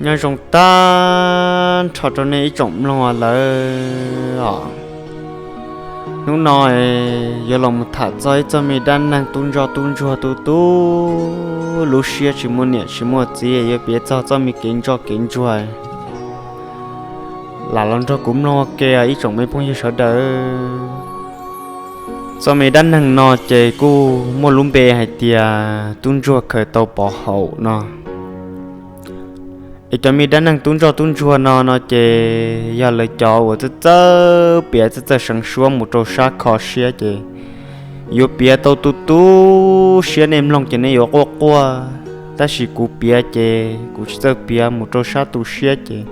Nyob zoo tag nrho rau nej ib tsoom mloog lawm os. Hnub no yuav los mus tham txog ib txoj me dab neeg tub ntsoj tub ntsuag tu tu lub siab tsis muaj niam tsis muaj txiv, yuav piav txog txoj me kev ntsoj kev ntsuag. Lam los nrog kuv mloog ua ke ib tsoom me phooj ywg sawv daws. Txoj me dab neeg no ces kuj muaj lub npe hais tias tub ntsuag khaws tau pov haum no. Es cov me dab neeg tub ntsoj tub ntsuag no no ces yog lawv cov uas txawj txawj piav txawj txawj seev suab mus rau sab kho siab ces yuav piav tau tu tu siab, nej mloog ces nej yuav quaj quaj. Tab sis kuv piav ces kuv tsis txawj piav mus rau sab tu siab ces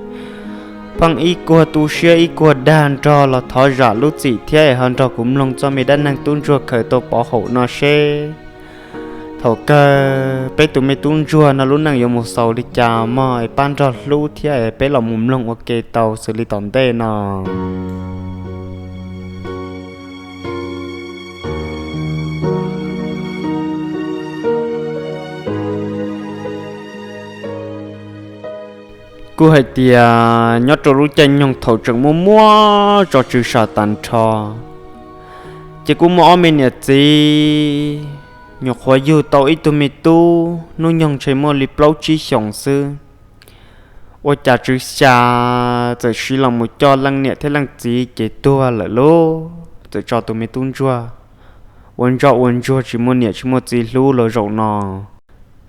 pheej ib kuag tu siab ib kuag dag nrog los thov zam lub txim thiab es ho nrog kuv mloog txoj me dab neeg tub ntsuag khaws tau pov haum no seb thaum kawg peb tus me tub ntsuag no lub neej yuav mus xaus li cas mog, es pab nrog hlub thiab es peb los mus mloog ua ke tau xws li tom ntej no. Kuj hais tias nyob rau lub caij nyoog thaum tseem muaj muaj tso tswv sam tag nrho, ces kuj muaj ob me niam txiv nyuam qhuav yug tau ib tug me tub hnub nyoog ntshe muaj li plaub tsib xyoos xwb. Ua cas tswv xya txawm siv los mus coj leej niam thiab leej txiv ces tuag lawm lauj, txawm tso tus me tub ntsuag ua ntsoj ua ntsuag tsis muaj niam tsis muaj txiv hlub los zaum no.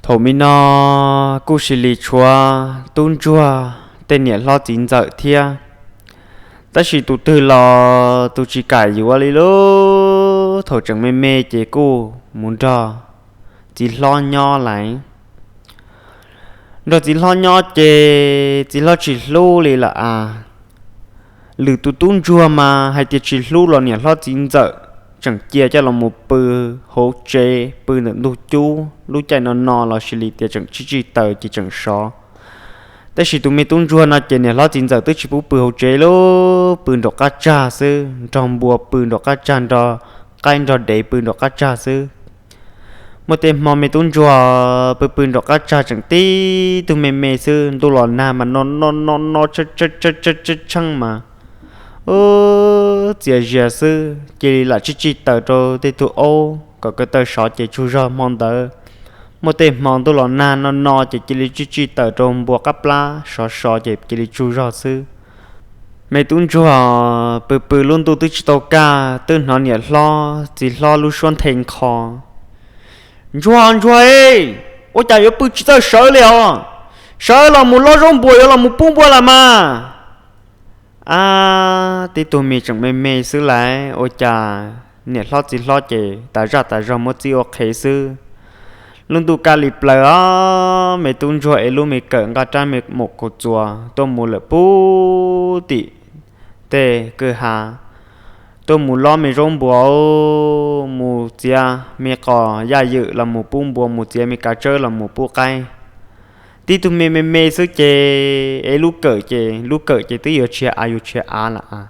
Thaum me no kuj sis li tshuav tub ntsuag tej niam hlob txiv ntxawm thiab, tab sis tus twg los tus tsis kam yuav li lauj. Thaum tseem me me ces kuj mus nrog txiv hlob nyob lawm. Nrog txiv hlob nyob ces txiv hlob tsis hlub li lawm as. Lwm tus tub ntsuag mas hais tias tsis hlub los niam hlob txiv ntxawm tseem cia coj los mus pw hauv tsev, pw ntawm ntug cub, lub caij no no los sis li tias tseem tsij tsij taws ces tseem sov. Tab sis tus me tub ntsuag no ces niam hlob txiv ntxawm twb tsis pub pw hauv tsev lauj, pw nraum qab tsag xwb, nrog npua pw nraum qab tsag, nrog qaib nrog dev pw nraum qab tsag xwb. Muaj tej hmo me tub ntsuag pw pw nraum qab tsag tseem tib tug me me xwb, ntuj los nag mas no no no no tsheej mas txias zias xwb, cia li lam tsij tsij taws rau tej tug aub kom ko taw sov ces tsug zog hmo ntawd. Muaj tej hmo ntuj los nag no no ces cia li tsij tsij taws rau npua qab plab sov sov ces cia li tsug zog xwb. Me tub ntsuag pw pw lub ntuj twb tsis tau kaj twb hnov niam hlob txiv hlob lub suab nthe nkho. Ntsuag, ntsuag e, ua cas yuav pw tsis txawj sawv li os? Sawv los mus lob zaub npuas yuav los mus pub npua lawm mas. Ab, tib tug me tseem me me xwb lawm, ua cas niam hlob txiv hlob ces tas zaj tas zog muab txib ua qhev xwb. Lub ntuj kaj li plaws os, me tub ntsuag ev lub me kawm nqa rab me mus kaus txuas tuaj mus lawm puag tim tej kwj ha, tuaj mus lob me zaub npuas, mus txiav me qos yaj ywm los mus pub npua, mus txiav me kav tsawb los mus pub qaib. Tib tug me me me xwb ces ev lub kawm ces lub kawm ces twb yuav tshiav av yuav tshiav av lawm.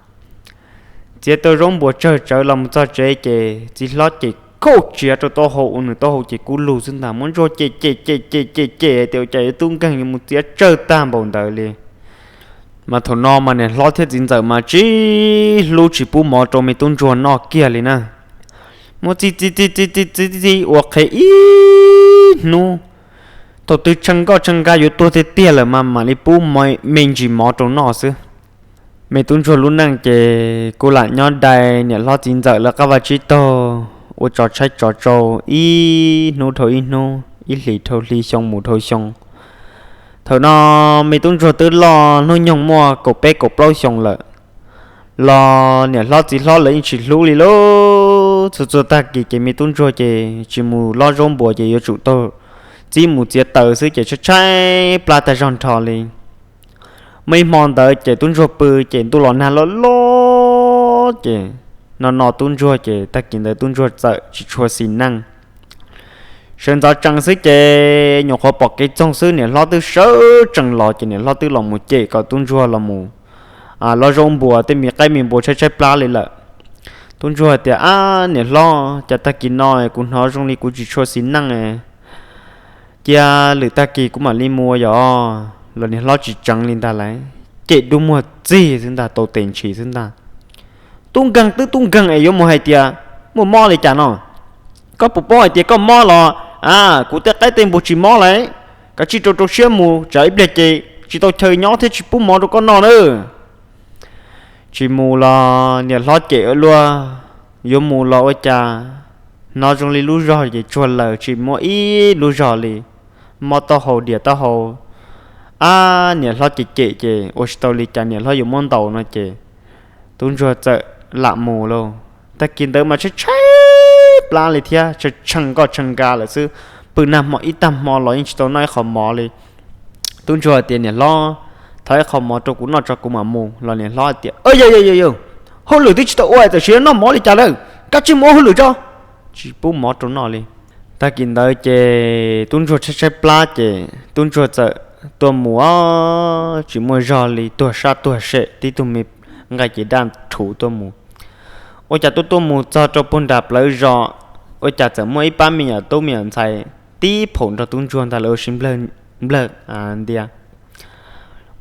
Txiav tau zaub npuas tsawg tsawv los mus txog tsev ces txiv hlob ces khauj tsiav rau taub hau ua nws taub hau ces kub lug xwb ntag, muab ntsuag cem cem cem cem cem cem tias ua cas yuav tub nkeeg yuav mus txiav tsawg tag npaum ntawd li. Mas thaum no mas niam hlob thiab txiv ntxawm mas tsis hlub tsis pub mov rau me tub ntsuag noj kiag li na. Muab txi txi txi txi txi txi txi ua qhev ib hnub, thaum twg tshee nkoj tshee nka yuav tuag tiag tiag lawm mas mam li pub me ntsis mov rau noj xwb. Me tub ntsuag lub neej ces kuj lam nyob dai niam hlob txiv ntxawm lawv qab vaj tsib taug ua tsov tshaib tsov tsau ib hnub dhau ib hnub, ib hlis dhau hli, xyoo mus dhau xyoo. Thaum no me tub ntsuag twb loj hnub nyoog muaj kaum peb kaum plaub xyoo lawm, los niam hlob txiv hlob lawv yeej tsis hlub li lauj. Txhua txhua tag kis ces me tub ntsuag ces tsis mus lob zaub npuas ces yuav tsum taug txib mus txiav taws xwb ces tshaib tshaib plab tag zog nrho li. Muaj ib hmo ntawd ces tub ntsuag pw ces ntuj los nag loj loj ces no no tub ntsuag ces tag kis ntawd tub ntsuag txawm tsis tshua xis neej. Sawv ntxov tsees xwb ces nyuam qhuav pom kev txoog xwb niam hlob twb sawv tsees los ces niam hlob twb los mus cem kom tub ntsuag los mus lob zaub npuas tej me qaib me npua tshaib tshaib plab li lawm. Tub ntsuag tias, Ab niam hlob, cas tag kis no kuv hnov zoo li kuv tsis tshua xis neej, cia lwm tag kis kuv mam li mus yom. Los niam hlob tsis tseev li ntag lauj, cem dub muag txig xwb ntag, tau tes ntshis xwb ntag. Tub nkeeg twb tub nkeeg es yuav mus hais tias muaj mob li cas no? Koj puas paub hais tias koj mob los a, kuv tej qaib tej npua tsis mob lauj. Kav tsij rau rau siab mus, tsam ib pliag ces tsis tau chaw nyob thiab tsis pub mov rau koj noj na. Tsis mus los niam hlob cem ua luaj, yuav mus los ua cas hnov zoo li lub zog ces tsuag lawm, tsis muaj ib lub zog li. Mob taub hau diam taub hau. Ab, niam hlob cem cem ces ua tsis tau li cas, niam hlob yuav muab ntaus no ces tub ntsuag txawm lam mus lauj. Tag kis ntawd mas tshaib tshaib plab li thiab, tshee nkoj tshee nka lawm xwb. Pw nag hmo ib tag hmo los yeej tsis tau noj ib qho mov li. Tub ntsuag tias, Niam hlob, thov ib qho mov rau kuv noj tso kuv mam mus. Los niam hlob tias, Yog yog yog, hauj lwm twb tsis tau ua txawm siv noj mov li cas lawm, kav tsij mus ua hauj lwm tso. Tsis pub mov rau noj li. Tag kis ntawd ces tub ntsuag tshaib tshaib plab ces tub ntsuag txawm tuaj mus, tsis muaj zog li, tuag sab tuag sem, tib tug me nqaij ces daj rhuv tuaj mus. Ua cas tuaj tuaj mus txog rau puag nram plawv zos, ua cas txawm muaj ib pab me nyuam tub me nyuam ntxhais tib phaum nrog tub ntsuag ntag, lawv ua si nplawg nplawg ntias.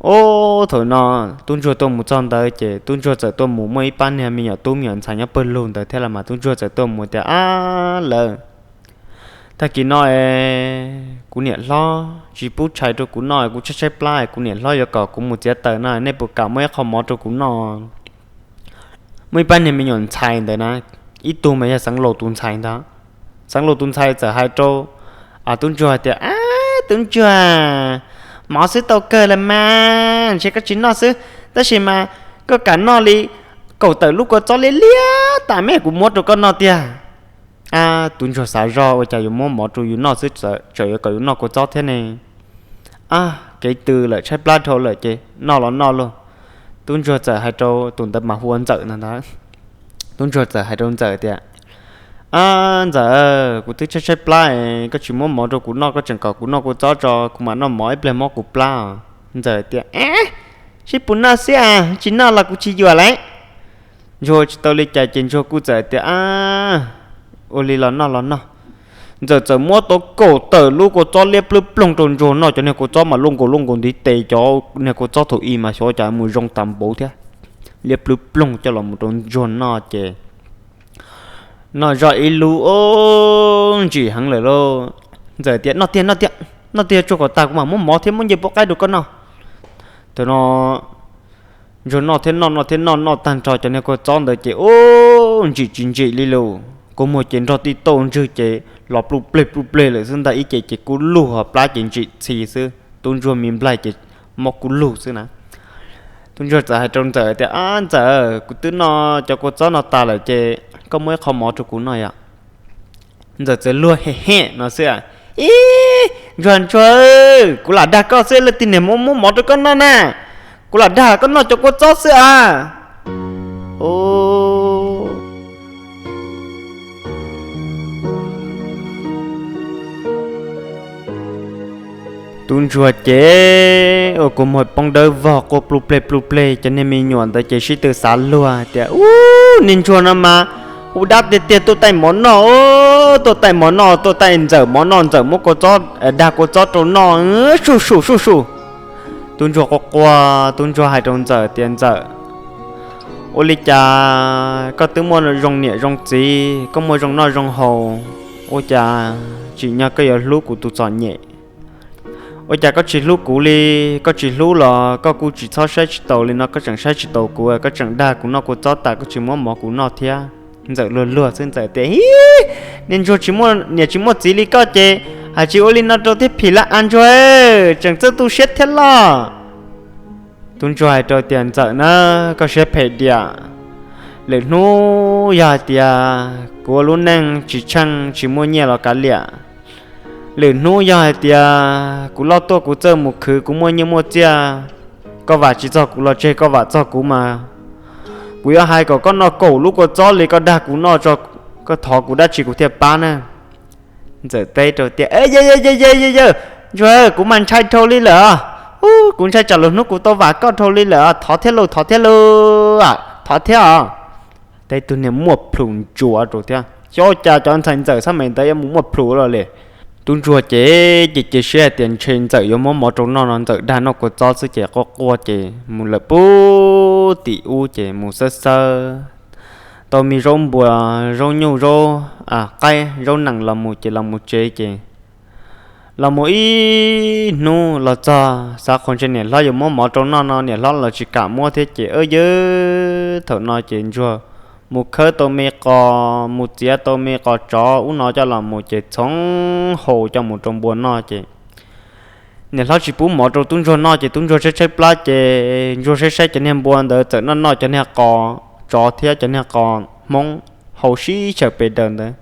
Ub, thaum no tub ntsuag tuaj mus txog ntawd ces tub ntsuag txawm tuaj mus muaj ib pab niag me nyuam tub me nyuam ntxhais nyob pawg lug ntawd thiab los mas tub ntsuag txawm tuaj mus tias, Ab lawv, tag kis no es kuv niam hlob tsis pub tshais rau kuv noj, kuv tshaib tshaib plab, kuv niam hlob yuav kom kuv mus txiav taws no, nej puas kam muab ib qho mov rau kuv noj? Muaj ib pab niag me nyuam ntxhais ntawd na, ib tug mas yog Xeev Laus tus ntxhais ntag. Xeev Laus tus ntxhais txawm hais rau tub ntsuag tias, Ab tub ntsuag, mov xwb tau kawg los mas, ntshe koj tsis noj xwb, tab sis mas koj kam noj li kaum tawm lub kua txob liab liab tas me kuv muab rau koj noj tiag. Ab, tub ntsuag xav zog ua cas yuav muab mov rau yus noj xwb, tseem yuav kom yus noj kua txob thiab ne. Ab, kev tw lawm, tshaib plab dhau lawm ces noj los noj lauj. Tub ntsuag txawm hais rau tus ntawd mas hu ua Ntxawm no ntag. Tub ntsuag txawm hais rau Ntxawm tias, Ab Ntxawm, kuv twb tshaib tshaib plab es koj tsis muab mov rau kuv noj, koj tseem kom kuv noj kua txob tso kuv mam noj mov, ib pliag mob kuv plab os. Ntxawm tias, Ab, sib pus noj xwb as, tsis noj los kuv tsis yuam lauj. Ntsuag tsis tau li cas ces ntsuag kuj txawm tias, Ab, ua li los noj los noj. Ntxawm txawm muab tau kaum tawm lub kua txob liab plub ploog rau ntsuag noj, cov niag kua txob mas luaj nkaus luaj nkaus ntiv tes, cov niag kua txob thaum ub mas xyov cas mus zoo tas npaum thiab. Liab plub ploog coj los mus rau ntsuag noj ces noj zoj ib lub, ub, ntsim heev lawm lauj. Ntxawm tias, Noj tiag, noj tiag, noj tiag tsuag kom tas kuv mam muab mov thiab muab ncej puab qaib rau koj noj. Thaum no ntsuag noj thiab noj, noj thiab noj, noj tag nrho cov niag kua txob ntawd ces ub, ntsim tsis ntsim li lauj. Kua muag ces nrog tij tauj ntswg ces los pluj pleg pluj pleg lawm xwb ntag, ib ce ces kub lug ho plab ces ntsim txhi xwb, tub ntsuag me nplaig ces mob kub lug xwb na. Tub ntsuag txawm hais rau Ntxawm tias, Ab Ntxawm, kuv twb noj cov kua txob no tas lawm ces koj muab ib qho mov rau kuv noj yom. Ntxawm txawm luag hem hem no xwb, Ib, ntsuag ntsuag, kuv lam dag koj xwb, leej twg niag muab muab mov rau koj noj na? Kuv lam dag koj noj cov kua txob xwb a. Tub ntsuag ces ua kua muag poob dawb vog quaj pluj pleg pluj pleg, cov niag me nyuam ntawd ces sib tw xav luag tias, Ub, niag ntsuag no mas ua dab tiag tiag, tuaj taij mov noj, tuaj taij mov noj, tuaj taij Ntxawm mov noj, Ntxawm muab kua txob, dag kua txob rau noj, suj suj suj suj. Tub ntsuag quaj quaj, tub ntsuag hais rau Ntxawm tias, Ntxawm, ua li cas koj twb muaj zoo niam zoo txiv, koj muaj zoo noj zoo haus, ua cas tsim nyog koj yuav hlub kuv tus txom nyem? Ua cas koj tsis hlub kuv li? Koj tsis hlub los koj kuj tsis txhob saib tsis taus li no, koj tseem saib tsis taus kuv, koj tseem dag kuv noj kua txob tas koj tsis muab mov kuv noj thiab. Ntxawm luag luag xwb, Ntxawm tias, Hib, niag ntsuag tsis muaj niam tsis muaj txiv li koj ces hais tsis ua li no rau thiab phim laj av ntsuag, tseem txawj tu siab thiab loj. Tub ntsuag hais rau tias, Ntxawm na, koj siab phem diam. Lwm hnub yog hais tias kuv ua lub neej tsis tsheej tsis muaj nyiaj los kav liam, lwm hnub yog hais tias kuv loj tuaj kuv txawj mus khwv kuv muaj nyiaj muaj txiaj, koj vam tsis txog kuv los tseg, koj vam txog kuv mas kuv yuav hais kom koj noj kaum lub kua txob li koj dag kuv noj tso, koj thov kuv dab tsi kuv thiaj pab na. Ntxawm teb rau tias, Yawg, yawg, yawg, ntsuag, kuv mas ntshai dhau li lawm. Ub, kuv ntshai tsam lwm hnub kuv tau vam koj dhau li lawm, thov thiab lauj, thov thiab lauj, thov thiab os. Teb tug niag muaj plhus ntsuav rau thiab, xyov cas cov ntxhais Ntxawm xab me ntawd yuav mus muaj plhus los li. Tub ntsuag ces cia cia siab hais tias ntshe Ntxawm yuav muab mov rau noj no, Ntxawm dag noj kua txob xwb ces quaj quaj ces mus lawm puag tim ub ces mus xawb xawb, tau me zaub npua, zaub nyuj, zaub qaib, zaub nees los mus ces los mus tsev ces los mus ib hnub los txog xav qhuas ntshe niam hlob yuav muab mov rau noj no niam hlob los tsis kam muab thiab ces ab yawb thaum no ces ntsuag mus khawb tau me qos, mus txiav tau me qos tsov ub no coj los mus ces txhoov hau coj mus rau npua noj ces niam hlob tsis pub mov rau tub ntsuag noj ces tub ntsuag tshaib tshaib plab ces ntsuag saib saib cov niag npua ntawd txawm noj noj cov niag qos tsov thiab cov niag qos hmoob hau sib tsawm pes daws ntawd.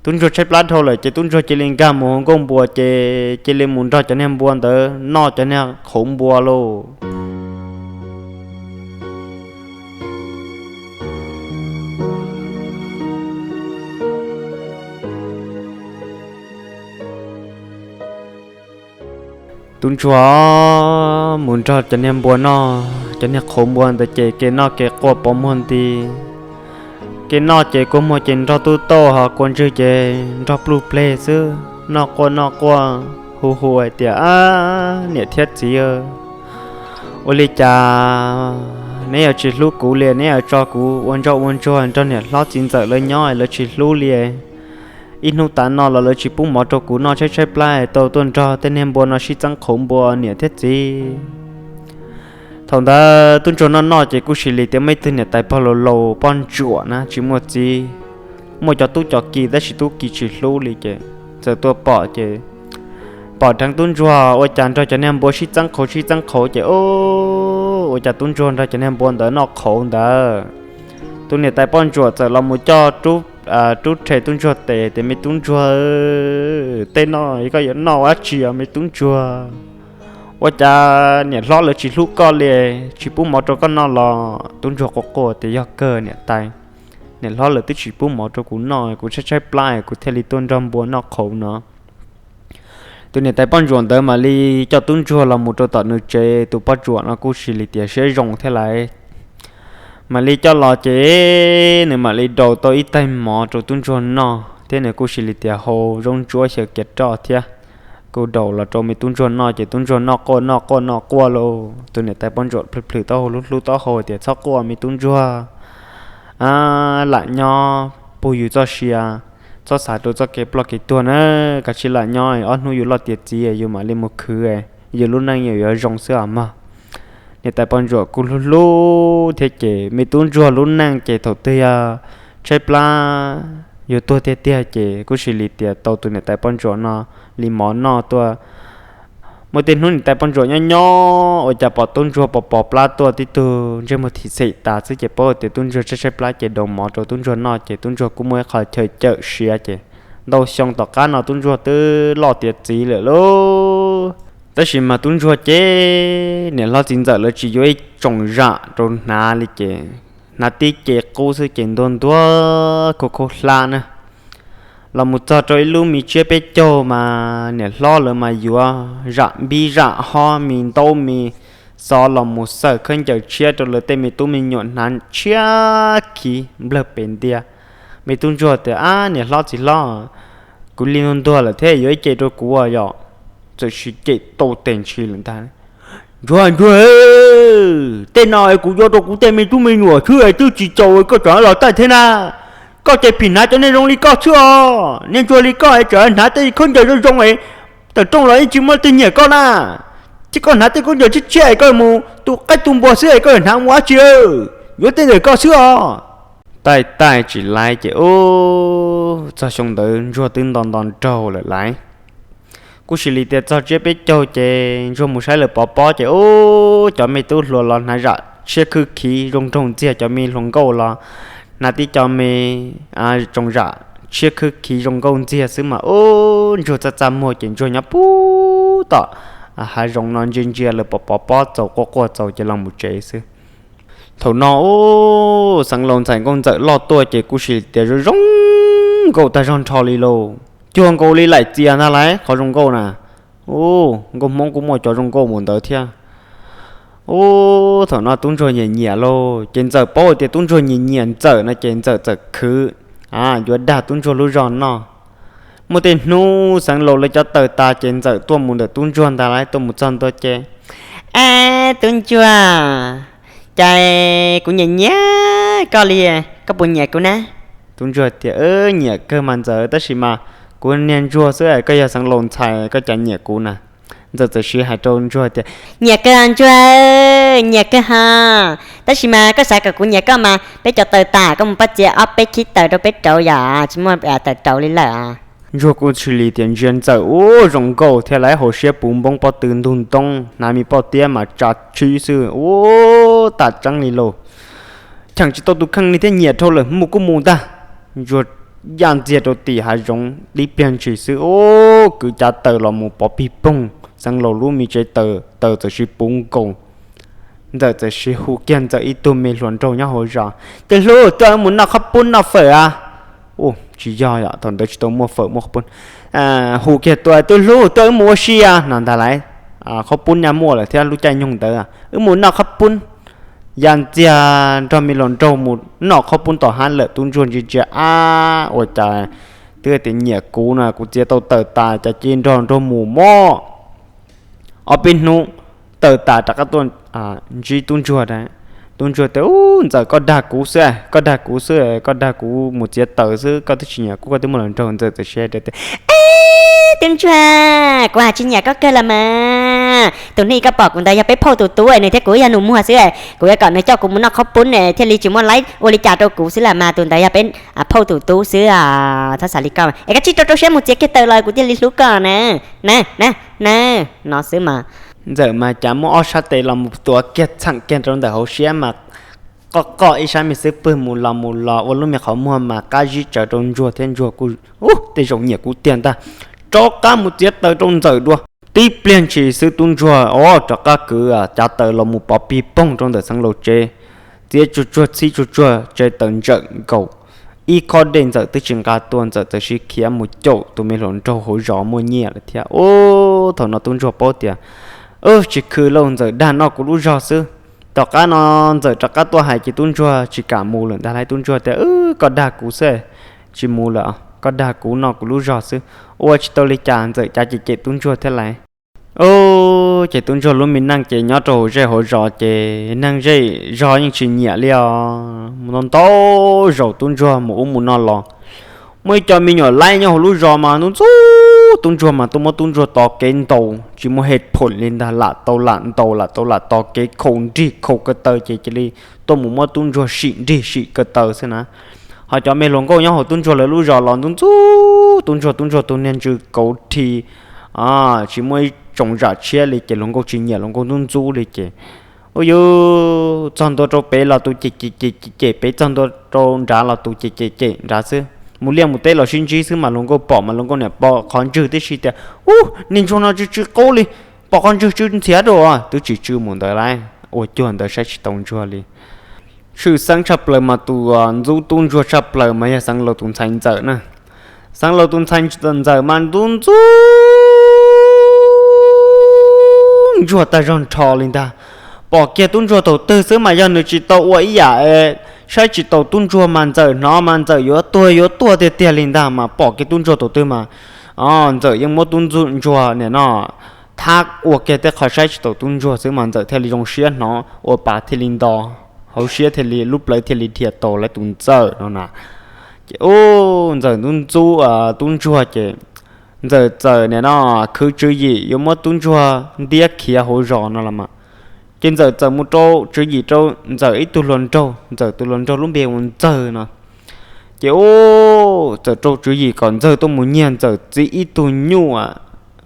Tub ntsuag tshaib plab dhau lawm ces tub ntsuag cia li nkag mus hauv nkuaj npua ces cia li mus nrog cov niag npua ntawd noj cov niag qhauv npua lauj. Tub ntsuag mus nrog cov niag npua noj cov niag qhauv npua ntawd ces kev noj kev quaj pov muag nti, kev noj ces kua muag ces nrog tub tauj ho kua ntswg ces nrog pluj pleg xwb, noj quaj noj quaj hu hu hais tias, Ab niam thiab txiv, ua li cas neb yuav tsis hlub kuv li, neb yuav tso kuv ua ntsoj ua ntsuag nrog niam hlob txiv ntxawm lawv nyob lawv tsis hlub li. Ib hnub tav no los lawv tsis pub mov rau kuv noj, tshaib tshaib plab tau tuaj nrog tej niag npua no sib txeeb qhauv npua niam thiab txiv. Thaum ntawd tub ntsuag noj noj ces kuj sis li tias muaj ib tug niam tais pog laus laus poj ntsuam na tsis muaj txiv, muaj cov tub cov ki tab sis tub ki tsis hlub li ces txawm tuaj pom ces pom dheev tub ntsuag ua cas nrog cov niag npua sib txeeb qhauv sib txeeb qhauv ces ua cas tub ntsuag nrog cov niag npua ntawd noj qhauv ntawd. Tus niam tais poj ntsuam txawm los mus coj rub rhe tub ntsuag tes tias, Me tub ntsuag, tej no koj yuav noj ua dab tsi os me tub ntsuag? Ua cas niam hlob lawv tsis hlub koj li, tsis pub mov rau koj noj los? Tub ntsuag quaj quaj tias, Yog kawg niam tais, niam hlob lawv twb tsis pub mov rau kuv noj, kuv tshaib tshaib plab kuv thiaj li tuaj nrog npua noj qhauv no. Tus niam tais poj ntsuam ntawd mam li coj tub ntsuag los mus rau tom nws tsev. Tus poj ntsuam no kuj sis li tias siab zoo thiab lawm, mam li coj los ces nws mam li daus tau ib taig mov rau tub ntsuag noj thiab nws kuj sis li tias hau zaub ntsuab xyaw kiav roj thiab kuj daus los rau me tub ntsuag noj ces tub ntsuag noj quaj noj quaj noj quaj lauj. Tus niam tais poj ntsuam plhws plhws taub hau hlub hlub taub hau tias, Txhob quaj me tub ntsuag, lam nyob puag yus txoj sia, txhob xav rau txoj kev ploj kev tuag na, kav tsij lam nyob ob hnub yus loj tiav txiv yus mam li mus khwv, yus lub neej yuav zoo xwb os mog. Niam tais poj ntsuam kuj hlub hlub thiab ces me tub ntsuag lub neej ces thaum twg yog tshaib plab yuav tuag tiag tiag ces kuj sis li tias tau tus niam tais poj ntsuam no li mov noj tuaj. Muaj tej hnub niam tais poj ntsuam nyob nyob ua cas pom tub ntsuag pos pos plab tuaj tib tug ntsej muag thim xem tas xwb ces paub tias tub ntsuag tshaib tshaib plab ces daus mov rau tub ntsuag noj ces tub ntsuag kuj muaj ib qho chaw cawm siav ces ntau xyoo tom qab no tub ntsuag twb loj tiav txiv lawm lauj. Tab sis mas tub ntsuag ces niam hlob txiv ntxawm lawv tsis yuav ib tsoom zam rau hnav li ces hnav tib ce qub xwb ces ntuag ntuag khaub khaub hlab na. Los mus txog rau ib lub me tsiab peb caug mas niam hlob lawv mas yuav zam npib zam hob me ntaub me xov los mus xawm khaub ncaws tshiab rau lawv tej me tub me nyuam hnav tshiab khiv nplawg pes ntiag. Me tub ntsuag tias, Ab niam hlob txiv hlob, kuv li ntuag ntuag lawm thiab yuav ib ce rau kuv yom? Txawm sis cem tau tes ntshis lawm ntag. Ntsuag ntsuag, tej no kuv yuav rau kuv tej me tub me nyuam xwb twb tsis txaus koj tseem los txais thiab na. Koj ces phim hnav cov neeg zoo li koj xwb os, neeg ntsuag li koj es tseem hnav tej khaub ncaws zoo zoo es tawm rooj los yeej tsis muaj leej twg nyiam koj na. Thiab koj hnav tej khaub ncaws tshiab tshiab es koj mus tu qaib tu npua xwb es koj hnav mus ua dab tsi? Yuav tej ntawm koj xwb os. Taij taij tsis laiv ces ub, txog xyoo ntawd ntsuag twb nto nto nraug lawm laiv. Kuj sis li tias txog tsiab peb caug ces ntsuag mus saib lawv pov pob ces ub, cov me tub hluas los hnav zam tshiab khwb khiv zoo nraug ntxiag, cov me hluas nkauj los hnav tib co me tsoos zam tshiab khwb khiv zoo nkauj ntxiag xwb mas ub, ntsuag txaj txaj muag ces ntsuag nyob puag tom hav zoov no ntsia ntsia lawv pov pov pob txaus quaj quaj txaus ces los mus tsev xwb. Thaum no ub, xeev laus ntxhais nkauj ntxawm loj tuaj ces kuj sis li tias zoo zoo nkauj tag zog nrho li lauj, cuag nkaus li laim txias ntag lauj qhov zoo nkauj na. Ub, nkauj Hmoob kuj muaj cov zoo nkauj mus ntawd thiab. Ub, thaum no tub ntsuag nyiam nyiam lauj, ces ntxawm paub tias tub ntsuag nyiam nyiam ntxawm no ces ntxawm txawm khwv yuav dag tub ntsuag lub zog noj. Muaj tej hnub Xeev Laus lawv cov tawm tas ces Ntxawm tuaj mus ntawm tub ntsuag ntag lauj, tuaj mus txog ntua ces, Ab tub ntsuag, cas kuv nyiam nyiam koj li, koj puas nyiam kuv na? Tub ntsuag tias, Nyiam kawg mas Ntxawm, tab sis mas kuv niag ntsuag xwb, koj yog Xeev Laus ntxhais koj cas nyiam kuv na? Ntxawm txawm siv hais rau ntsuag tias, Nyiam kawg ntsuag, nyiam kawg ha, tab sis mas koj xav kom kuv nyiam koj mas peb cov tawm tas, koj mus pab txiav ob peb khib taws rau peb rauv yom, tsis muaj taws rauv li lawm. Ntsuag kuj tsis li tias ntsia Ntxawm ub zoo nkauj thiab lauj, hauv siab puv npoob pob tw ntug ntoo, hnav me pob tiab mas tsa tshib xwb ub, tam tseeb li lauj. Cheem tsis tau tus kheej li thiab nyiam dhau lawm, mus kuj mus ntag. Ntsuag yaj ntxiag rau tim hav zoov tib pliag ntshis xwb ub, kwv cav taws los mus pov pig poog Xeev Laus lub me tsev taws, taws txawm siv puv nkaus. Ntxawm txawm siv hu kiag Ntxawm ib tug me hluas nraug nyob hauv zos, Tus hlub, tuaj wb mus noj qhob pub noj fawm a. Ub, tsis yog, thaum ntawd tsis tau muaj fawm muaj qhob pub. Hu kiag, Tus hlub, tuaj wb mus ua si a no ntag lauj. Qhob pub nyaj muaj lawm thiab lub caij nyoog ntawd, Wb mus noj qhob pub. Yaj ntxiag nrog me hluas nraug mus noj qhob pub tom hav lawm, tub ntsuag ntsia ntsia, Ab, ua cas twb tias nyiam kuv no, kuv txiav tau taws tas cas cia nrog nraug mus mog. Ob peb hnub taws tas rov qab tuaj ntsib tub ntsuag. Tub ntsuag tias, Ub, Ntxawm, koj dag kuv xwb, koj dag kuv xwb, koj dag kuv mus txiav taws xwb, koj twb tsis nyiam kuv, koj twb muaj hluas nraug. Ntxawm txawm siv hais tias, Ab tub ntsuag, kuv hais tsis nyiam koj kawg los mas. Tus hnub koj pom kuv ntawd yog peb phauj tus tub, nws thiab kuv yog nus muag xwb, kuv yuav kom nws coj kuv mus noj qhob pub ne thiaj li tsis muaj laib ua li cas rau kuv xwb los mas. Tus ntawd yog peb phauj tus tub xwb, txhob xav li koj. Es koj tsij rau rau siab mus txiav kiag taws los kuv thiaj li hlub koj na, na, na, no xwb mas. Ntxawm mas cas muab ob sab tes los mus tuav kiag txheem kiag rau ntawm hauv siab mas qoj qoj ib sab me xub pwg mus los mus los ua lub me qhov muag mas qab zib tsawv rau ntsuag thiab ntsuag kuj, Ub, tej zaum nyiam kuv tiag ntag. Rov qab mus txiav taws rau Ntxawm dua. Tib pliag ntshis xwb tub ntsuag o rov qab kwv cav taws los mus pov pig poog rau ntawm Xeev Laus tsev. Txiav tsuag tsuag txhib tsuag tsuag tsev taws ntsawm nkaus. Ib khob dej Ntxawm twb tsis nqa tuaj, Ntxawm txawm siv khiav mus caum tus me hluas nraug hauv zos muaj nyiaj lawm thiab. Ub, thaum no tub ntsuag paub tias, Ub, tsis khw lauj, Ntxawm dag noj kuv lub zog xwb. Tom qab no Ntxawm rov qab tuaj hais ces tub ntsuag tsis kam mus lawm ntag lauj. Tub ntsuag tias, Koj dag kuv xwb, tsis mus lawm, koj dag kuv noj kuv lub zog xwb. Ua tsis tau li cas, Ntxawm cav cem cem tub ntsuag thiab lauj. Ub, ces tub ntsuag lub me neej ces nyob rau hauv zej hauv zos ces neeg zej zog yeej tsis nyiam li os. Mus ntau ntau zaus tub ntsuag mus ub mus no los, muaj ib co me nyuam laib nyob hauv lub zos mas ntxub ntxub tub ntsuag mas tuaj muab tub ntsuag tos kev ntaus tsis muaj hej phoom li ntag, lam tau lam ntaus lam tau lam tos kev khaus nrig khaus ko taw ces cia li tuaj mus muab tub ntsuag sim nrig sim ko taw xwb na. Ho cov me hluas nkauj nyob hauv tub ntsuag lawv lub zos los ntxub ntxub tub ntsuag, tub ntsuag tus niag ntsws kauv rhi, tsis muaj ib tsoom zam tshiab li ces hluas nkauj tsis nyiam, hluas nkauj ntxub ntxub li ces, ub, yuav txog ntua rau pem los tus cem cem cem cem, pem txog ntua rau nrad los tus cem cem cem nrad xwb. Mus liaj mus teb los sib ntsib xwb mas hluas nkauj pom mas hluas nkauj niam pom qhov ntswg tib si tias, Ub, niag ntsuag no tsw tsw qub li, pom qhov ntswg tsw ntxhiav rau, twb tsis tsw mus ntawd lauj. Ua cuag ntawd saib tsis tau ntsuag li. Tshwj xeeb tshaj plaws mas tus ntxub tub ntsuag tshaj plaws mas yog Xeev Laus tus ntxhais Ntxawm na. Xeev Laus tus ntxhais Ntxawm mas ntxub ntxub ntsuag tag zog nrho li ntag. Pom kiag tub ntsuag thaum twg xwb mas yog nws tsis tau ua ib yam, saib tsis taus tub ntsuag mas Ntxawm hnov mas Ntxawm yuav tuag yuav tuag tiag tiag li ntag. Mas pom kiag tub ntsuag thaum twg mas Ntxawm yeej muab tub ntsuag nim no thab ua kiag tej qho saib tsis taus tub ntsuag xwb mas Ntxawm thiaj li zoo siab hnov ua pa thiaj li nto, hauv siab thiaj li lub plawv thiaj li dhia tau lawv tus Ntxawm no na. Ces ub, Ntxawm ntxub ntxub tub ntsuag ces Ntxawm txawm nim no khwv tswv yim yuav muab tub ntsuag ntiab khiav hauv zos no los mas. Ces Ntxawm txawm mus rau tswv yim rau Ntxawm ib tug hluas nraug, Ntxawm tus hluas nraug lub npe hu Ntxawg no. Ces ub, txawm rau tswv yim kom Ntxawg tuaj mus nyiag Ntxawm txiv ib tug nyuj,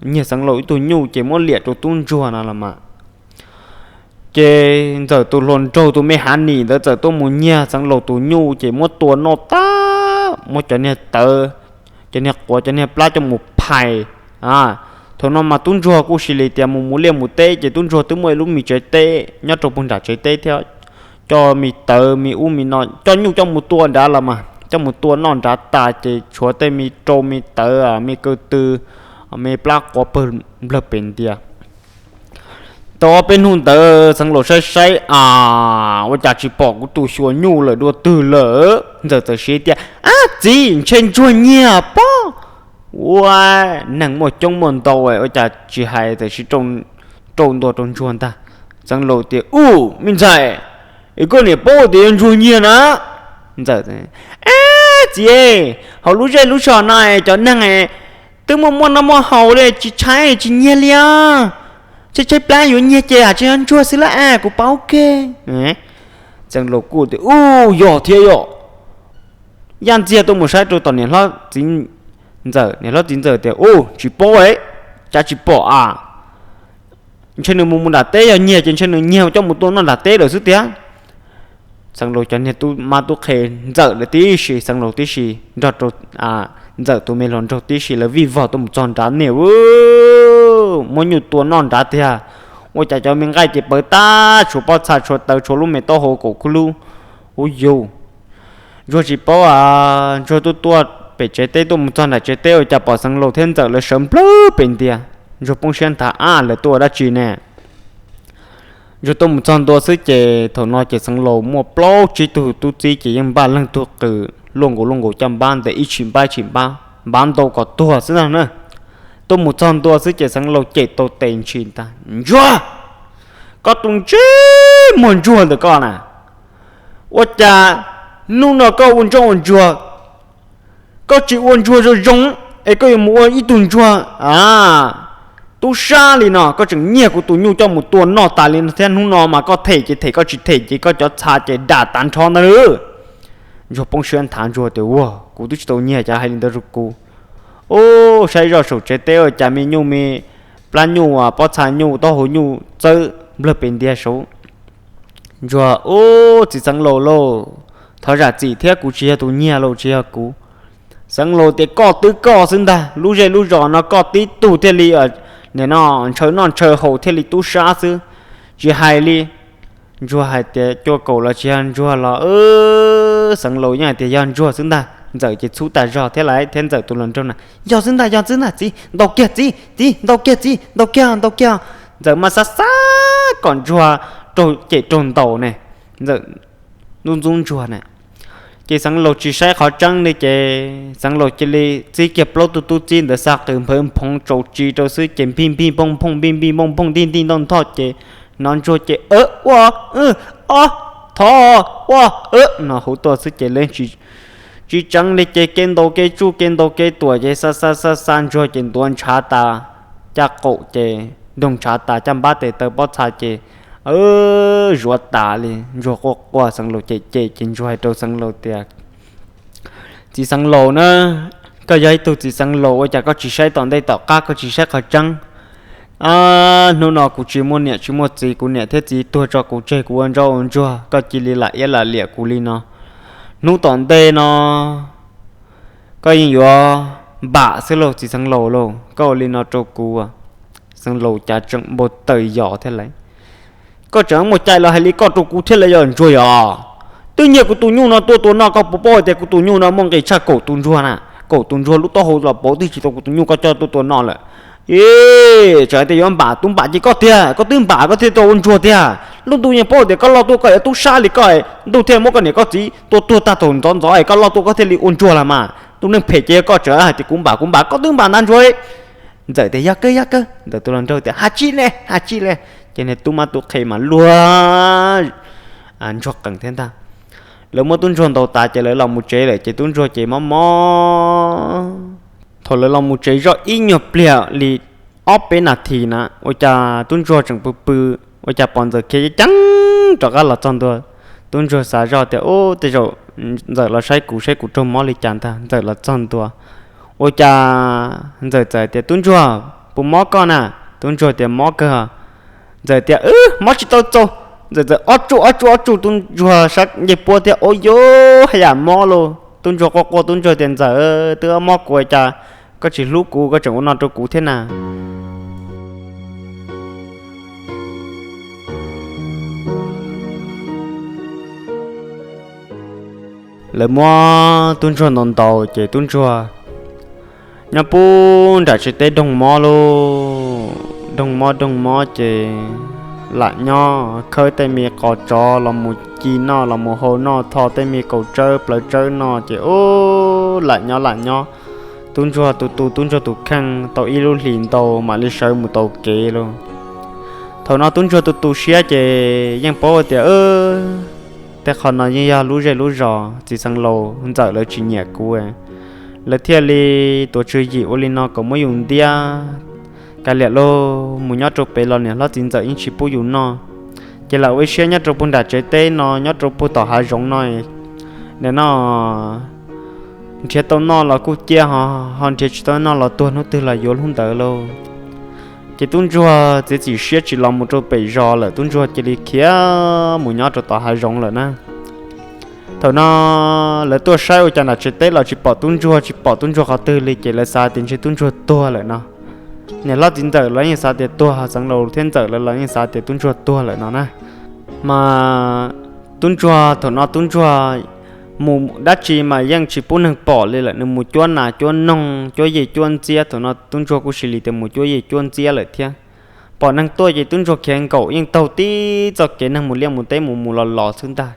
nyiag Xeev Laus ib tug nyuj ces muab liam rau tub ntsuag no los mas. Ces Ntxawm tus hluas nraug tus me hav nim ntawd txawm tuaj mus nyiag Xeev Laus tus nyuj ces muab tua noj tag, muab cov niag tawv, cov niag quav, cov niag plab coj mus phais. Thaum no mas tub ntsuag kuj sis li tias mus mus liaj mus teb ces tub ntsuag twb muaj ib lub me tsev teb nyob rau puag nram tsev teb thiab. Coj me tawv me ub me no, coj nyuj coj mus tua nrad los mas, coj mus tua noj nrad tas ces tshuav tej me rau me tawv, me kaw tw, me plab quav pawg nplawg pes ntias. Tau ob peb hnub ntawd Xeev Laus saib saib, a, ua cas tsis pom kuv tus xyuas nyuj lawm dua twg lawm. Ntxawm txawm siv tias, Ab txiv, ntshe ntsuag nyiag pob. Ua, neeg muaj coob muaj ntau ua cas tsis hais tias sib rau ntua rau Ntsuag ntag. Xeev Laus tias, Ub, me ntxhais, es koj niam paub tias yog Ntsuag nyiag na? Ntxawm, Ab txiv, hauv lub zej lub zos no cov neeg twb muaj muaj noj muaj haus li, tsis tshaib tsis nyiag li os. Tshaib tshaib plab yuav nyiag ces hais tseeb yog Ntsuag xwb lawm, kuv paub kiag. Xeev Laus kuj tias, Ub, yog thiab yom. Yaj ntxiag tuaj mus saib rau tom niam hlob txiv ntxawm, niam hlob txiv ntxawm tias, Ub, tsis paub, cas tsis pom a. Ntshe nws mus mus nram teb, yog nyiag ces ntshe nws nyiag coj mus tua noj nram teb lawm xwb tiag. Xeev Laus cov niag tub mab tub qhe, Ntxawm lawv tib si, Xeev Laus tib si, nrog rau Ntxawm tus me hluas nraug tib si lawv vij vog tuaj mus txog nrad ne, muab nyuj tua noj nrad tiag. Ua cas cov me nqaij ces pawv tag, tshuav pob txha, tshuav taws, tshuav lub me taub hau kaum kuj lub. Ub yus, Ntsuag tsis paub a, Ntsuag tuaj tuaj pem tsev teb tuaj mus txog nram tsev teb ua cas pom Xeev Laus thiab Ntxawm lawv sawv nplawg pem ntias. Ntsuag poob siab nthav, Ab, lawv tuaj ua dab tsi ne? Ntsuag tuaj mus txog ntua xwb ces thaum no ces Xeev Laus muaj plaub tsib tug tub txib ces yeej npaj leej tug qws luaj nkaus luaj nkaus caj npab ntawm ib tshim npab ib tshim npab, npab ntau kom tuag xwb ntag na. Tuaj mus txog ntua xwb ces Xeev Laus cem tau tes ntshis ntag, Ntsuag, koj tus ntsej muag ntsuag ntawm koj na, ua cas hnub no koj ua ntsuag ua ntsuag, koj tsis ua ntsuag zoo zoo es koj yuav mus ua ib tug ntsuag tub sab li no, koj tseem nyiag kuv tus nyuj coj mus tua noj tas li no thiab, hnub no mas koj them ces them, koj tsis them ces koj cov txha ces dam tas nrho ntag. Ntsuag poob siab nthav, Ntsuag tias, Ua, kuv twb tsis tau nyiag cas hais li ntawd rau kuv. Ub, saib zoj saum tsev teb ua cas me nyuj me plab nyuj, pob txha nyuj, taub hau nyuj txawb nplawg pes ntiag saud. Ntsuag, Ub, txiv Xeev Laus lauj, thov zam txim thiab, kuv tsis yog tus nyiag lauj, tsis yog kuv. Xeev Laus tias, Koj twb koj xwb ntag, lub zej lub zos no koj tib tug thiaj li, nim no ntshaw noj ntshaw haus thiaj li tub sab xwb, tsis hais li. Ntsuag hais tias, Cua kaum los tsis yog Ntsuag los, Xeev Laus yeej hais tias yog Ntsuag xwb ntag. Ntxawm ces txhub tas zog thiab lawm thiab, Ntxawm tus hluas nraug na, Yog xwb ntag, yog xwb ntag txiv, ntaus kiag txiv, txiv, ntaus kiag txiv, ntaus kiag, ntaus kiag. Ntxawm mas xav xav kom Ntsuag raug cem raug ntaus ne, Ntxawm ntxub ntxub Ntsuag na. Ces Xeev Laus tsis saib qhov tseeb li ces Xeev Laus cia li txib kiag plaub tug tub txib ntawd xa qws nphawv nphoov tsaus tsis rau xwb ces npij npij npooj nphooj, npij npij npooj nphooj, ntig ntig ntoj ntog ces hnov Ntsuag ces, Ua, o, thov, ua, no hauv tuaj xwb ces lawv tsis tseev li ces kev ntaus kev tsuj kev ntaus kev tuam ces xa xa xa xa Ntsuag ces ntuav ntshav tas caj qaum ces ntoog ntshav tas caj npab tes taw pob txha ces zuav tas li. Ntsuag quaj quaj, Xeev Laus cem cem ces Ntsuag hais rau Xeev Laus tias, Txiv Xeev Laus na, koj yog ib tug txiv Xeev Laus ua cas koj tsis saib tom ntej tom qab, koj tsis saib qhov tseeb? Hnub no kuv tsis muaj niam tsis muaj txiv, kuv niam thiab txiv tuag tso kuv tseg kuv ua ntsoj ua ntsuag, koj cia li lam iab lam liam kuv li no. Hnub tom ntej no koj yeej yuav npam xwb lauj txiv Xeev Laus lauj, koj ua li no rau kuv. Xeev Laus cas tseem npau taws yos thiab lawm. Koj tseem muaj cai los hais li koj rau kuv thiab lawm yog Ntsuag yog? Twb nyiag kuv tus nyuj no tuaj tua noj, koj puas paub tias kuv tus nyuj no muaj nqis tshaj kaum tus ntsuag na? Kaum tus ntsuag lub taub hau los pauv twb tsis tau kuv tus nyuj koj coj tuaj tua noj lawm. Ib, tseem hais tias yuav npam, tus npam ces koj tiag, koj twb npam koj thiaj tau ua ntsuag tiag. Lub ntuj yeej paub tias koj loj tuaj koj yuav tub sab li koj, ntuj thiaj muab koj niam koj txiv tua tuag tag thaum ntxov ntxov es koj loj tuaj koj thiaj li ua ntsuag los mas. Tus neeg phem ces yog koj, tseem hais tias kuv npam kuv npam, koj twb npam ntag Ntsuag. Ntxawm tias, Yog kawg yog kawg. Ntxawm tus hluas nraug tias, Ha tsi ne, ha tsi ne. Ces niag tub mab tub qhe mas luag Ntsuag qees thiab ntag. Lawv muab tub ntsuag ntaus tas ces lawv los mus tsev lawm ces tub ntsuag ces mob mob. Thaum lawv los mus tsev zoj ib nyuag pliag li ob peb nas this na, ua cas tub ntsuag tseem pw pw, ua cas pom Ntxawm khiav ceev ceev rov qab los txog ntua. Tub ntsuag xav zoj tias, Ub, tej zaum Ntxawm los saib kuv, saib kuv raug mob li cas ntag. Ntxawm los txog ntua, ua cas Ntxawm txawm tias, Tub ntsuag, puas mob koj na? Tub ntsuag tias, Mob kawg. Ntxawm tias, Wb, mob tsis tau txaus. Ntxawm txawm ob tsuj ob tsuj ob tsuj tub ntsuag sab ncej puab thiab, Ua yuj, haj yam mob lauj. Tub ntsuag quaj quaj, tub ntsuag tias, Ntxawm, twb mob kuv ua cas koj tsis hlub kuv, koj tseem ua no rau kuv thiab na? Lawv muab tub ntsuag ntaus ntaus ces tub ntsuag nyob puag nram tsev teb doog mob lauj. Doog mob doog mob ces lam nyob khawb tej me qos tsov los mus ci noj, los mus hau noj, tho tej me kaus tsawb plawv tsawb noj ces ub, lam nyob lam nyob. Tub ntsuag tu tu tub ntsuag tus kheej tau ib lub hlis ntau mam li sawv mus tau kev lauj. Thaum no tub ntsuag tu tu siab ces yeej paub tias tej qho no yeej yog lub zej lub zos txiv xeev laus ntxawm lawv tsis nyiam kuv, lawv thiaj li tuav tswv yim ua li no kom muab yus ntiab. Kav liam lauj, mus nyob rau pem los niam hlob txiv ntxawm yeej tsis pub yus noj, ces lam ua ib siab nyob rau puag nram tsev teb no, nyob rau puag tom hav zoov no. Nim no nrhiav tau noj los kuj ciaj, ho nrhiav tsis tau noj los tuag hnub twg los yuav hnub ntawd lauj. Ces tub ntsuag txiav txim siab tsis los mus rau pem zos lawm, tub ntsuag cia li khiav mus nyob rau tom hav zoov lawm na. Thaum no lawv tuaj saib ua cas nram tsev teb los tsis pom tub ntsuag, tsis pom tub ntsuag qhov twg li, ces lawv xav tias ntshe tub ntsuag tuag lawm no. Niam hlob txiv ntxawm los yeej xav tias tuag, xeev laus thiab ntxawm lawv los yeej xav tias tub ntsuag tuag lawm no na. Mas tub ntsuag thaum no tub ntsuag mus dab tsi mas yeej tsis pub neeg pom li lawm, nws mus cuab nas cuab noog cuab yej cuab ntxiab, thaum no tub ntsuag kuj cia li tias mus cuab yej cuab ntxiab lawm thiab. Pom neeg tuaj ces tub ntsuag khiav nkaum, yeej taug tib txoj kev neeg mus liaj mus teb mus mus los los xwb ntag.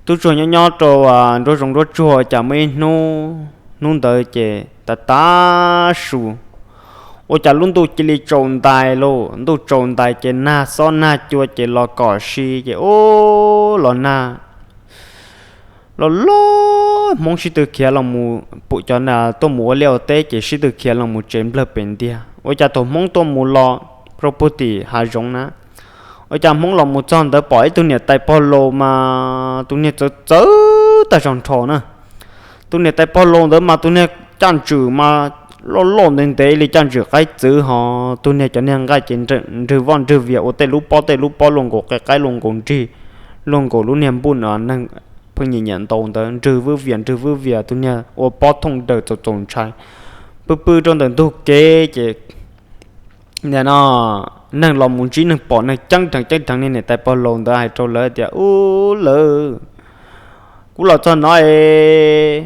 Tub ntsuag nyob nyob rau nruab zoov nruab tsuag, cas muaj ib hnub, hnub ntawd ces tav tav su, ua cas lub ntuj cia li tsaus ntais lauj. Ntuj tsaus ntais ces nag xob nag cua ces los kom si ces ub los nag los los, Hmoob sib tw khiav los mus pum cov tuaj mus ua liaj ua teb ces sib tw khiav los mus tsev nplawg pem ntiag. Ua cas thaum Hmoob tuaj mus los rau puag tim hav zoov na, ua cas Hmoob los mus txog ntawd pom ib tug niam tais pog laus mas tus niag txawv txawv tag zog nrho na. Tus niam tais pog laus ntawd mas tus niag caj ntswm mas loj loj ntev ntev li caj ntswm qaib txwv, ho tus niag cov niag nqaij ces nrwg voj nrwg vias ua tej lub pob tej lub pob luaj nkaus qe qaib luaj nkaus nrig, luaj nkaus lub niag npuj neeg pheej nyiam nyiam ntaus ntawd, nrwg vwj vias nrwg vwj vias, tus niag ua pob thooj daws txaus txaus ntshai. Pw pw rau ntawm ntug kev ces nim no neeg los mus ntsib neeg pom neeg ceeb dheev ceeb dheev, niag niam tais pog laus ntawd hais rau lawv tias, Ub lawv, kuv los txog no es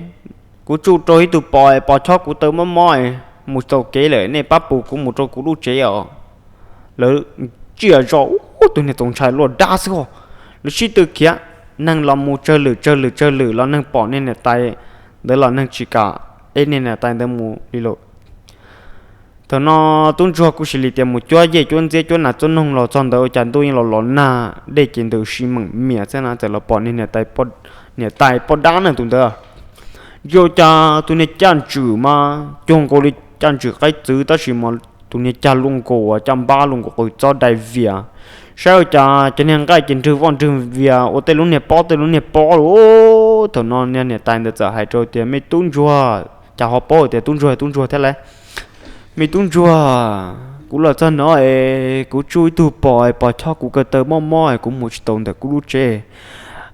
kuv tsuj rau ib tug pos es pos chob kuv taw mob mob es mus txaus kev lawm, nej pab pus kuv mus rau kuv lub tsev os. Lawv tsiaj zog ub, tus niag txaus ntshai luaj dab xwb os. Lawv sib tw khiav, neeg los mus tsawg lwm tsawg lwm tsawg lwm los neeg pom niag niam tais ntawd los neeg tsis kam eb niag niam tais ntawd mus li lawm. Thaum no tub ntsuag kuj cia li tias mus cuab yej cuab ntxiab cuab nas cuab noog los txog ntawd ua cas ntuj yeej los los nag, dej ces ntws si meem mias xwb na, txawm los pom niag niam tais poj dab na tus ntawd. Yog cas tus niag caj ntswm mas cuag nkaus li caj ntswm qaib txwv tab sis mas tus niag cag luaj nkaus caj npab luaj nkaus qws txob dai vias. Saib ua cas cov niag nqaij ces nrwg voj nrwg vias ua tej lub niag pob tej lub niag pob lauj. Thaum no niag niam tais ntawd txawm hais rau tias, Me tub ntsuag, cas ho paub tias tub ntsuag tub ntsuag thiab lauj? Me tub ntsuag, kuv los txog no es kuv tsuj ib tug pos es pos chob kuv ko taw mob mob es kuv mus tsis tau ntawm kuv lub tsev.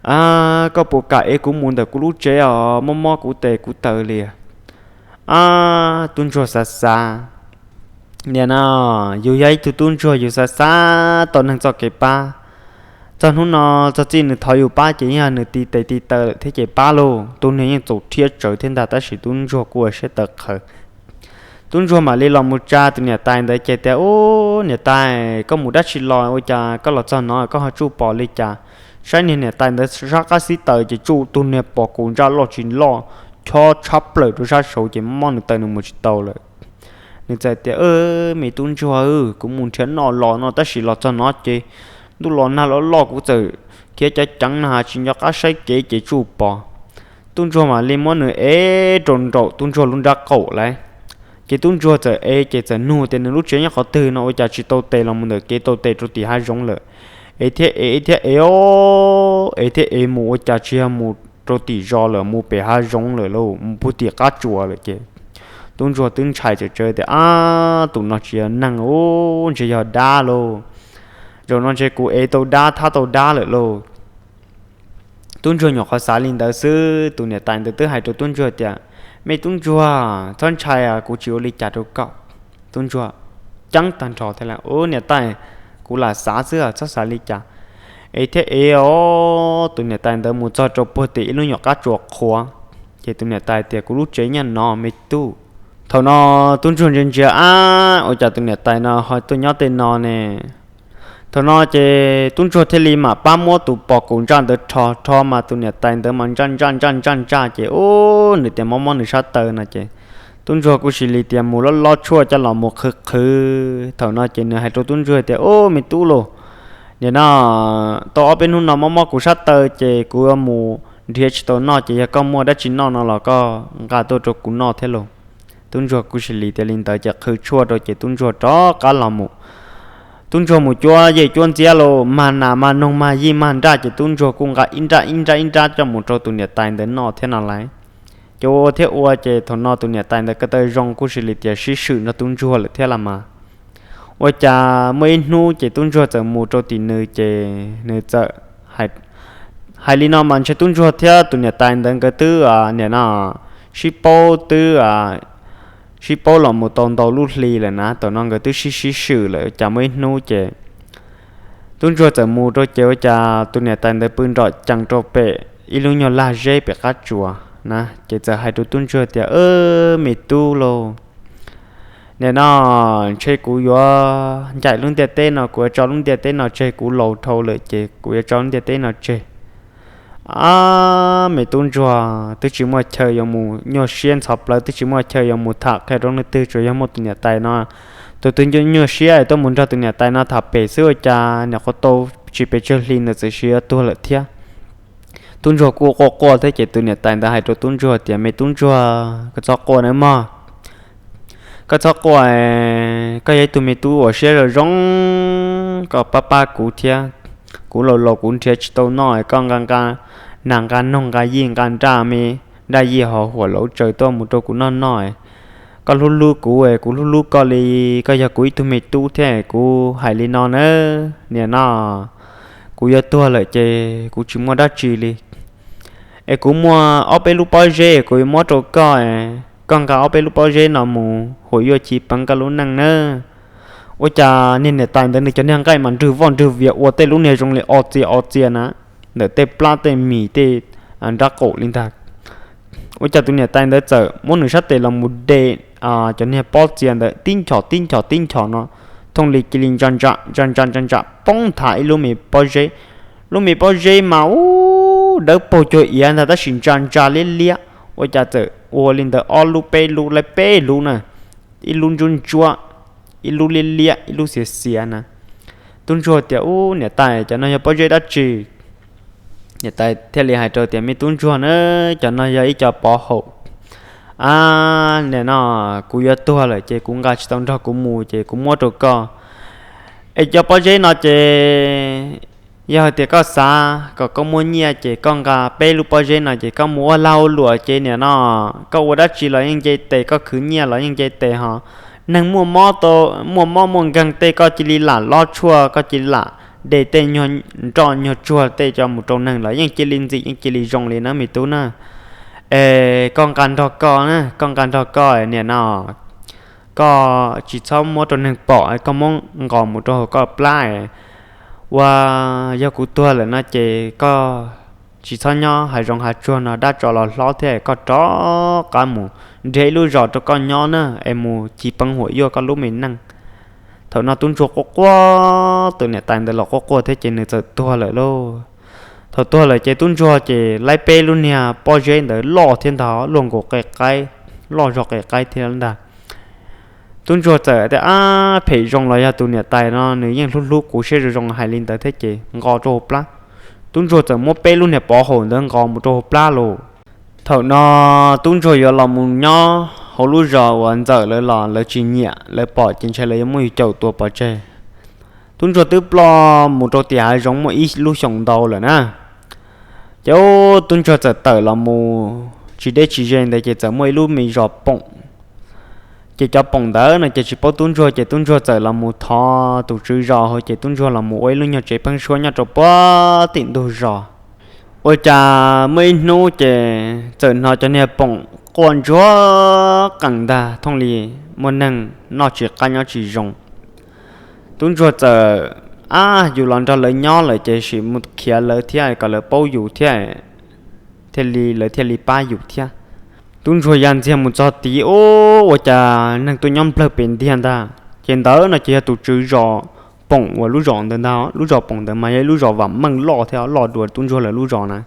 A, koj puas kam ev kuv mus ntawm kuv lub tsev os, mob mob kuv tes kuv taw li. A, tub ntsuag xav xav, nim no yus yog ib tug tub ntsuag yus xav xav tau neeg txoj kev pab. Txog hnub no txog txij nws thov yus pab ces yog nws ti tes ti taw lawm thiab ces pab lauj. Tus niag yeej txaus rhiab tsawv thiab ntag tab sis tub ntsuag kuj ua siab tawv qhawv. Tub ntsuag mam li los mus tsa tus niam tais ntawd ces tias, Ub, niam tais, koj mus dab tsi los ua cas koj los txog no koj ho tsuj pos li cas? Saib niag niam tais ntawd sab qab xib taws ces tsuj tus niag pos kaus ntsaj loj tsis loj chob tshab plaws rau sab saud ces mob nws taw nws mus tsis tau lawm. Nws txawm tias, Me tub ntsuag, kuv mus nrhiav noj los no tab sis los txog no ces ntuj los nag loj loj kuv txawm khiav ceev ceev na tsis nco qab saib kev ces tsuj pos. Tub ntsuag mam li muab nws ev rau nraum tub ntsuag lub nrab qaum lauj. Ces tub ntsuag txawm ev ces txawm nug tias nws lub tsev nyob qhov twg no ua cas tsis tau tes los mus ntawm kev tau tes rau tim hav zoov lawm. Ev thiab ev thiab ev os, ev thiab ev mus ua cas tsis yog mus rau tim zos lawm, mus pem hav zoov lawm lauj, mus puag tim qab tsuas lawm ces tub ntsuag twb ntshai tsam tsawv tias, Ab, tus no tsis yog neeg ub, ntshe yog dab lauj. Zaum no ntshe kuv ev tau dab thab tau dab lawm lauj. Tub ntsuag nyuam qhuav xav li ntawd xwb, tus niam tais ntawd twb hais rau tub ntsuag tias, Me tub ntsuag, txhob ntshai, kuv tsis ua li cas rau koj. Tub ntsuag ceeb tag nrho thiab lauj, Ub, niam tais, kuv lam xav xwb, txhob xav li cas. Ev thiab ev os, tus niam tais ntawd mus txog rau puag tim ib lub nyuam qab tsuas qhuav. Ces tus niam tais tias, Kuv lub tsev nyob no me tub. Thaum no tub ntsuag ntsia ntsia, Ab, ua cas tus niam tais no ho tuaj nyob tej no ne? Thaum no ces tub ntsuag thiaj li mam pab muab tus pos kaus ntsaj ntawd rho rho mas tus niam tais ntawd mas ntsaj ntsaj ntsaj ntsaj ntsaj ces ub, nws tias mob mob nws sab taw no ces Tub ntsuag kuj cia li tias mus lob lob tshuaj coj los mus qhwv qhwv. Thaum no ces nws hais rau tub ntsuag tias, Ub, me tub lauj, nim no tau ob peb hnub no mob mob kuv sab taw ces kuv yuav mus nrhiav tsis tau noj, ces yog koj muaj dab tsi noj no los koj nqa tuaj rau kuv noj thiab lauj. Tub ntsuag kuj cia li tias li ntawd ces qhwv tshuaj rau ces tub ntsuag rov qab los mus. Tub ntsuag mus cuab yej cuab ntxiab los mas nas mas noog mas yij mas nraj ces tub ntsuag kuj nqa ib nrab ib nrab ib nrab coj mus rau tus niam tais ntawd noj thiab no lawm. Ces ua thiab ua ces thaum no tus niam tais ntawd ko taw zoo kuj cia li tias sib swm nrog tub ntsuag lawm thiab los mas. Ua cas muaj ib hnub ces tub ntsuag txawm mus rau tim nws ces nws txawm hais li no mas ntshe tub ntsuag thiab tus niam tais ntawd nkawd twb nim no sib paub twb sib paub los mus tau ntau lub hli lawm na. Thaum no nkawd twb sib sib swm lawm, cas muaj ib hnub ces tub ntsuag txawm mus rau ces ua cas tus niam tais ntawd pw nrom cees rau pem ib lub nyuag lag zeb pem qab tsuas na. Ces txawm hais rau tub ntsuag tias, Me tub lauj, nim no ntshe kuv yuav ncaim lub ntiaj teb no, kuv yuav tso lub ntiaj teb no tseg, kuv laus dhau lawm ces kuv yuav tso lub ntiaj teb no tseg. Ab, me tub ntsuag, twb tsis muaj chaw yuav mus nyuaj siab ntxhov plawv, twb tsis muaj chaw yuav mus tham qhia rau leej twg, tsuas yog muaj tus niam tais no, tus twg nyuaj siab tuaj mus nrog tus niam tais no tham pem xwb, ua cas nim qhuav tau tsis pes tsawg hli ntawd txawm sis yuav tuag lawm thiab. Tub ntsuag kuj quaj quaj thiab ces tus niam tais ntawd hais rau tub ntsuag tias, Me tub ntsuag, koj txhob quaj nawb mog. Koj txhob quaj, koj yog ib tug me tub uas siab zoo zoo, koj pab pab kuv thiab. Kuv laus laus kuv nrhiav tsis tau noj, koj nqa nqa nas nqa noog nqa yij nqa nraj me, nraj yij hov huam lauv tsaws tuaj mus rau kuv noj noj. Koj hlub hlub kuv, kuv hlub hlub koj li, koj yog kuv ib tug me tub thiab, kuv hais li no na, nim no kuv yuav tuag lawm ces kuv tsis muaj dab tsi li. Es kuv muaj ob peb lub pob zeb kuv yuav muab rau koj, koj nqa ob peb lub pob zeb no mus huam yuaj chiv peev koj lub neej nawb. Ua cas niag niam tais ntawd nws cov niag nqaij mas nrwg voj nrwg vias ua tej lub niag zoo li o txia o txia na, ntawm tej plab tej mis tej nrab qaum li ntag. Ua cas tus niam tais ntawd txawm muab nws sab tes los mus de cov niag pob txia ntawd tib nchos tib nchos tib nchos no, thooj li cia li ntsa ntsa ntsa ntsa ntsa ntsa poob nthav ib lub me pob zeb. Lub me pob zeb mas ub dawb paug cuag iav ntag tab sis ntsa ntsa liab liab. Ua cas txawm ua li ntawd ob lub peb lub lawm peb lub na, ib lub ntsuab ntsuab, ib lub liab liab, ib lub xiav xiav na. Tub ntsuag tias, Ub, niam tais, cov no yog pob zeb dab tsi? Niam tais thiaj li hais rau tias, Me tub ntsuag na, cov no yog ib co pov haum. A, nim no kuv yuav tuag lawm ces kuv nqa tsis tau nrog kuv mus ces kuv muab rau koj. Es cov pob zeb no ces yog hais tias koj xav kom koj muaj nyiaj ces koj nqa peb lub pob zeb no ces koj mus ua lag ua luam ces nim no koj ua dab tsi los yeej nce tes, koj khwv nyiaj los yeej nce tes ho. Neeg muaj mob muaj nkeeg tej koj cia li lam lob tshuaj, koj cia li lam de tej nyuag nroj nyuag tsuag tej coj mus rau neeg los yeej cia li ntxim yeej cia li zoo li na me tub na. Es koj nqa nrog koj na, koj nqa nrog koj nim no koj tsis txhob muab rau neeg pom, koj muab nqos mus rau hauv koj plab. Ua, yog kuv tuag lawm no ces koj tsis txhob nyob hav zoov hav tsuag no, dab tsov los hlob thiab, koj rov qab mus nrhiav ib lub zos rau koj nyob na, es mus chiv peev huam yuaj koj lub me neej. Thaum no tub ntsuag quaj quaj, tus niam tais ntawd los quaj quaj thiab ces nws txawm tuag lawm lauj. Thaum tuag lawm ces tub ntsuag ces laib peb lub niag pob zeb ntawd loj thiab ntag, luaj nkaus qe qaib, loj zog qe qaib thiab ntag. Tub ntsuag txawm tias, Ab, phem zoo los yog tus niam tais no nws yeej hlub hlub kuv siab zoo zoo hais li ntawd thiab ces nqos rau hauv plab. Tub ntsuag txawm muab peb lub niag pov haum ntawd nqos mus rau hauv plab lauj. Thaum no tub ntsuag yuav los mus nyob hauv lub zos uas ntxawm lawv los lawv tsis nyiam, lawv pom ces ntshai lawv yuav muab yus caum tua pov tseg. Tub ntsuag twb ploj mus rau tim hav zoov muaj ib lub xyoos ntau lawm na. Ces tub ntsuag txawm tawm los mus tsis deb tsis ze ntawd ces txawm muaj ib lub me zos poom. Ces cov poom ntawd no ces tsis paub tub ntsuag ces tub ntsuag txawm los mus thov tus tswv zos hauv ces tub ntsuag los mus ua ib lub nyuag tsev pheeb suab nyob rau puag tim ntug zos. Ua cas muaj ib hnub ces txawm hnov cov niag poom quaj ntsuag qees ntag, thooj li muaj neeg noj tsis qab nyob tsis zoo. Tub ntsuag txawm, Ab, yus los nrog lawv nyob lawm ces sim mus khiav lawv thiab kom lawv paub yus thiab, thiaj li lawv thiaj li pab yus thiab. Tub ntsuag ya ntxiag mus txog tid, ub, ua cas neeg tuaj nyob nplawg pes ntiag ntag. Ces ntawd no ces yog tus tswv zos poom uas lub zos ntawd ntag. Lub zos poom ntawd mas yog ib lub zos vam meej loj thiab loj dua tub ntsuag lawv lub zos na.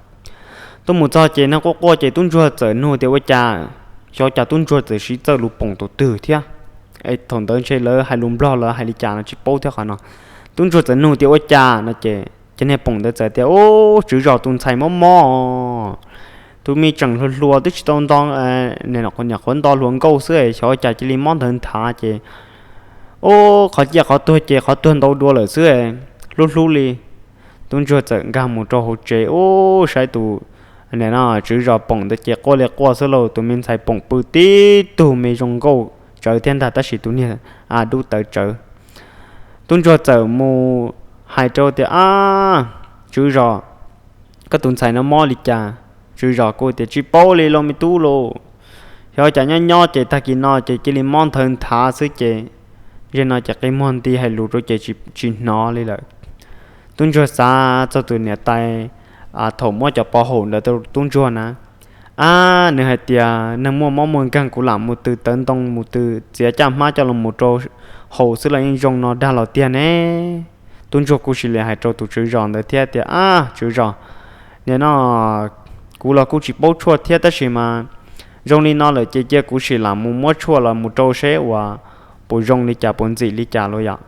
Tuaj mus txog ces neeg quaj quaj ces tub ntsuag txawm nug tias, Ua cas Xyov cas tub ntsuag txawm siv txawj lus poom tus twg thiab. Thaum ntawd ntshe lawv hais lus Nplog los hais li cas no tsis paub thiab qhov no. Tub ntsuag txawm nug tias ua cas no ces cov niag poom ntawd txawm tias, Ub, tswv zos tus ntxhais mob mob, tus me tseem hluas hluas twb tsis tau nto, nyuam qhuav nto hluas nkauj xwb, xyov ua cas cia li mob nthawv nthav ces, ub, qhov ciaj qhov tuag ces qhov tuag ntau dua lawm xwb, hlub hlub li. Tub ntsuag txawm nkag mus rau hauv tsev, ub, saib tus, nim no tswv zos poom ntawd ces quaj li quaj xwb lauj, tus me ntxhais poom pw tib tug me zoo nkauj tsawv thiab ntag, tab sis tus niag a dub tawv tsawv. Tub ntsuag txawm mus hais rau tias, Ab, tswv zos, koj tus ntxhais no mob li cas? Tswv zos kuj tias, Tsis paub li lauj me tub lauj, xyov cas nyob nyob ces tag kis no ces cia li mob nthawv nthav xwb ces, ze no ces qi muag nti hais lus rau ces tsis hnov li lawm. Tub ntsuag xav txog tus niam tais thaum muab cov pov haum ntawd rau tub ntsuag na, ab, nws hais tias neeg muaj mob muaj nkeeg kuv lam mus tws tawv ntoo mus tws txiav caj hmab coj los mus rau haus xwb los yeej zoo no dag los tiag ne. Tub ntsuag kuj cia li hais rau tus tswv zos ntawd thiab tias, Ab, tswv zos, nim no kuv los kuj tsis paub tshuaj thiab tab sis mas zoo li no lawm ces cia kuv sim lam mus muab tshuaj los mus rau seb uas puas zoo li cas puas ntxim li cas los yom.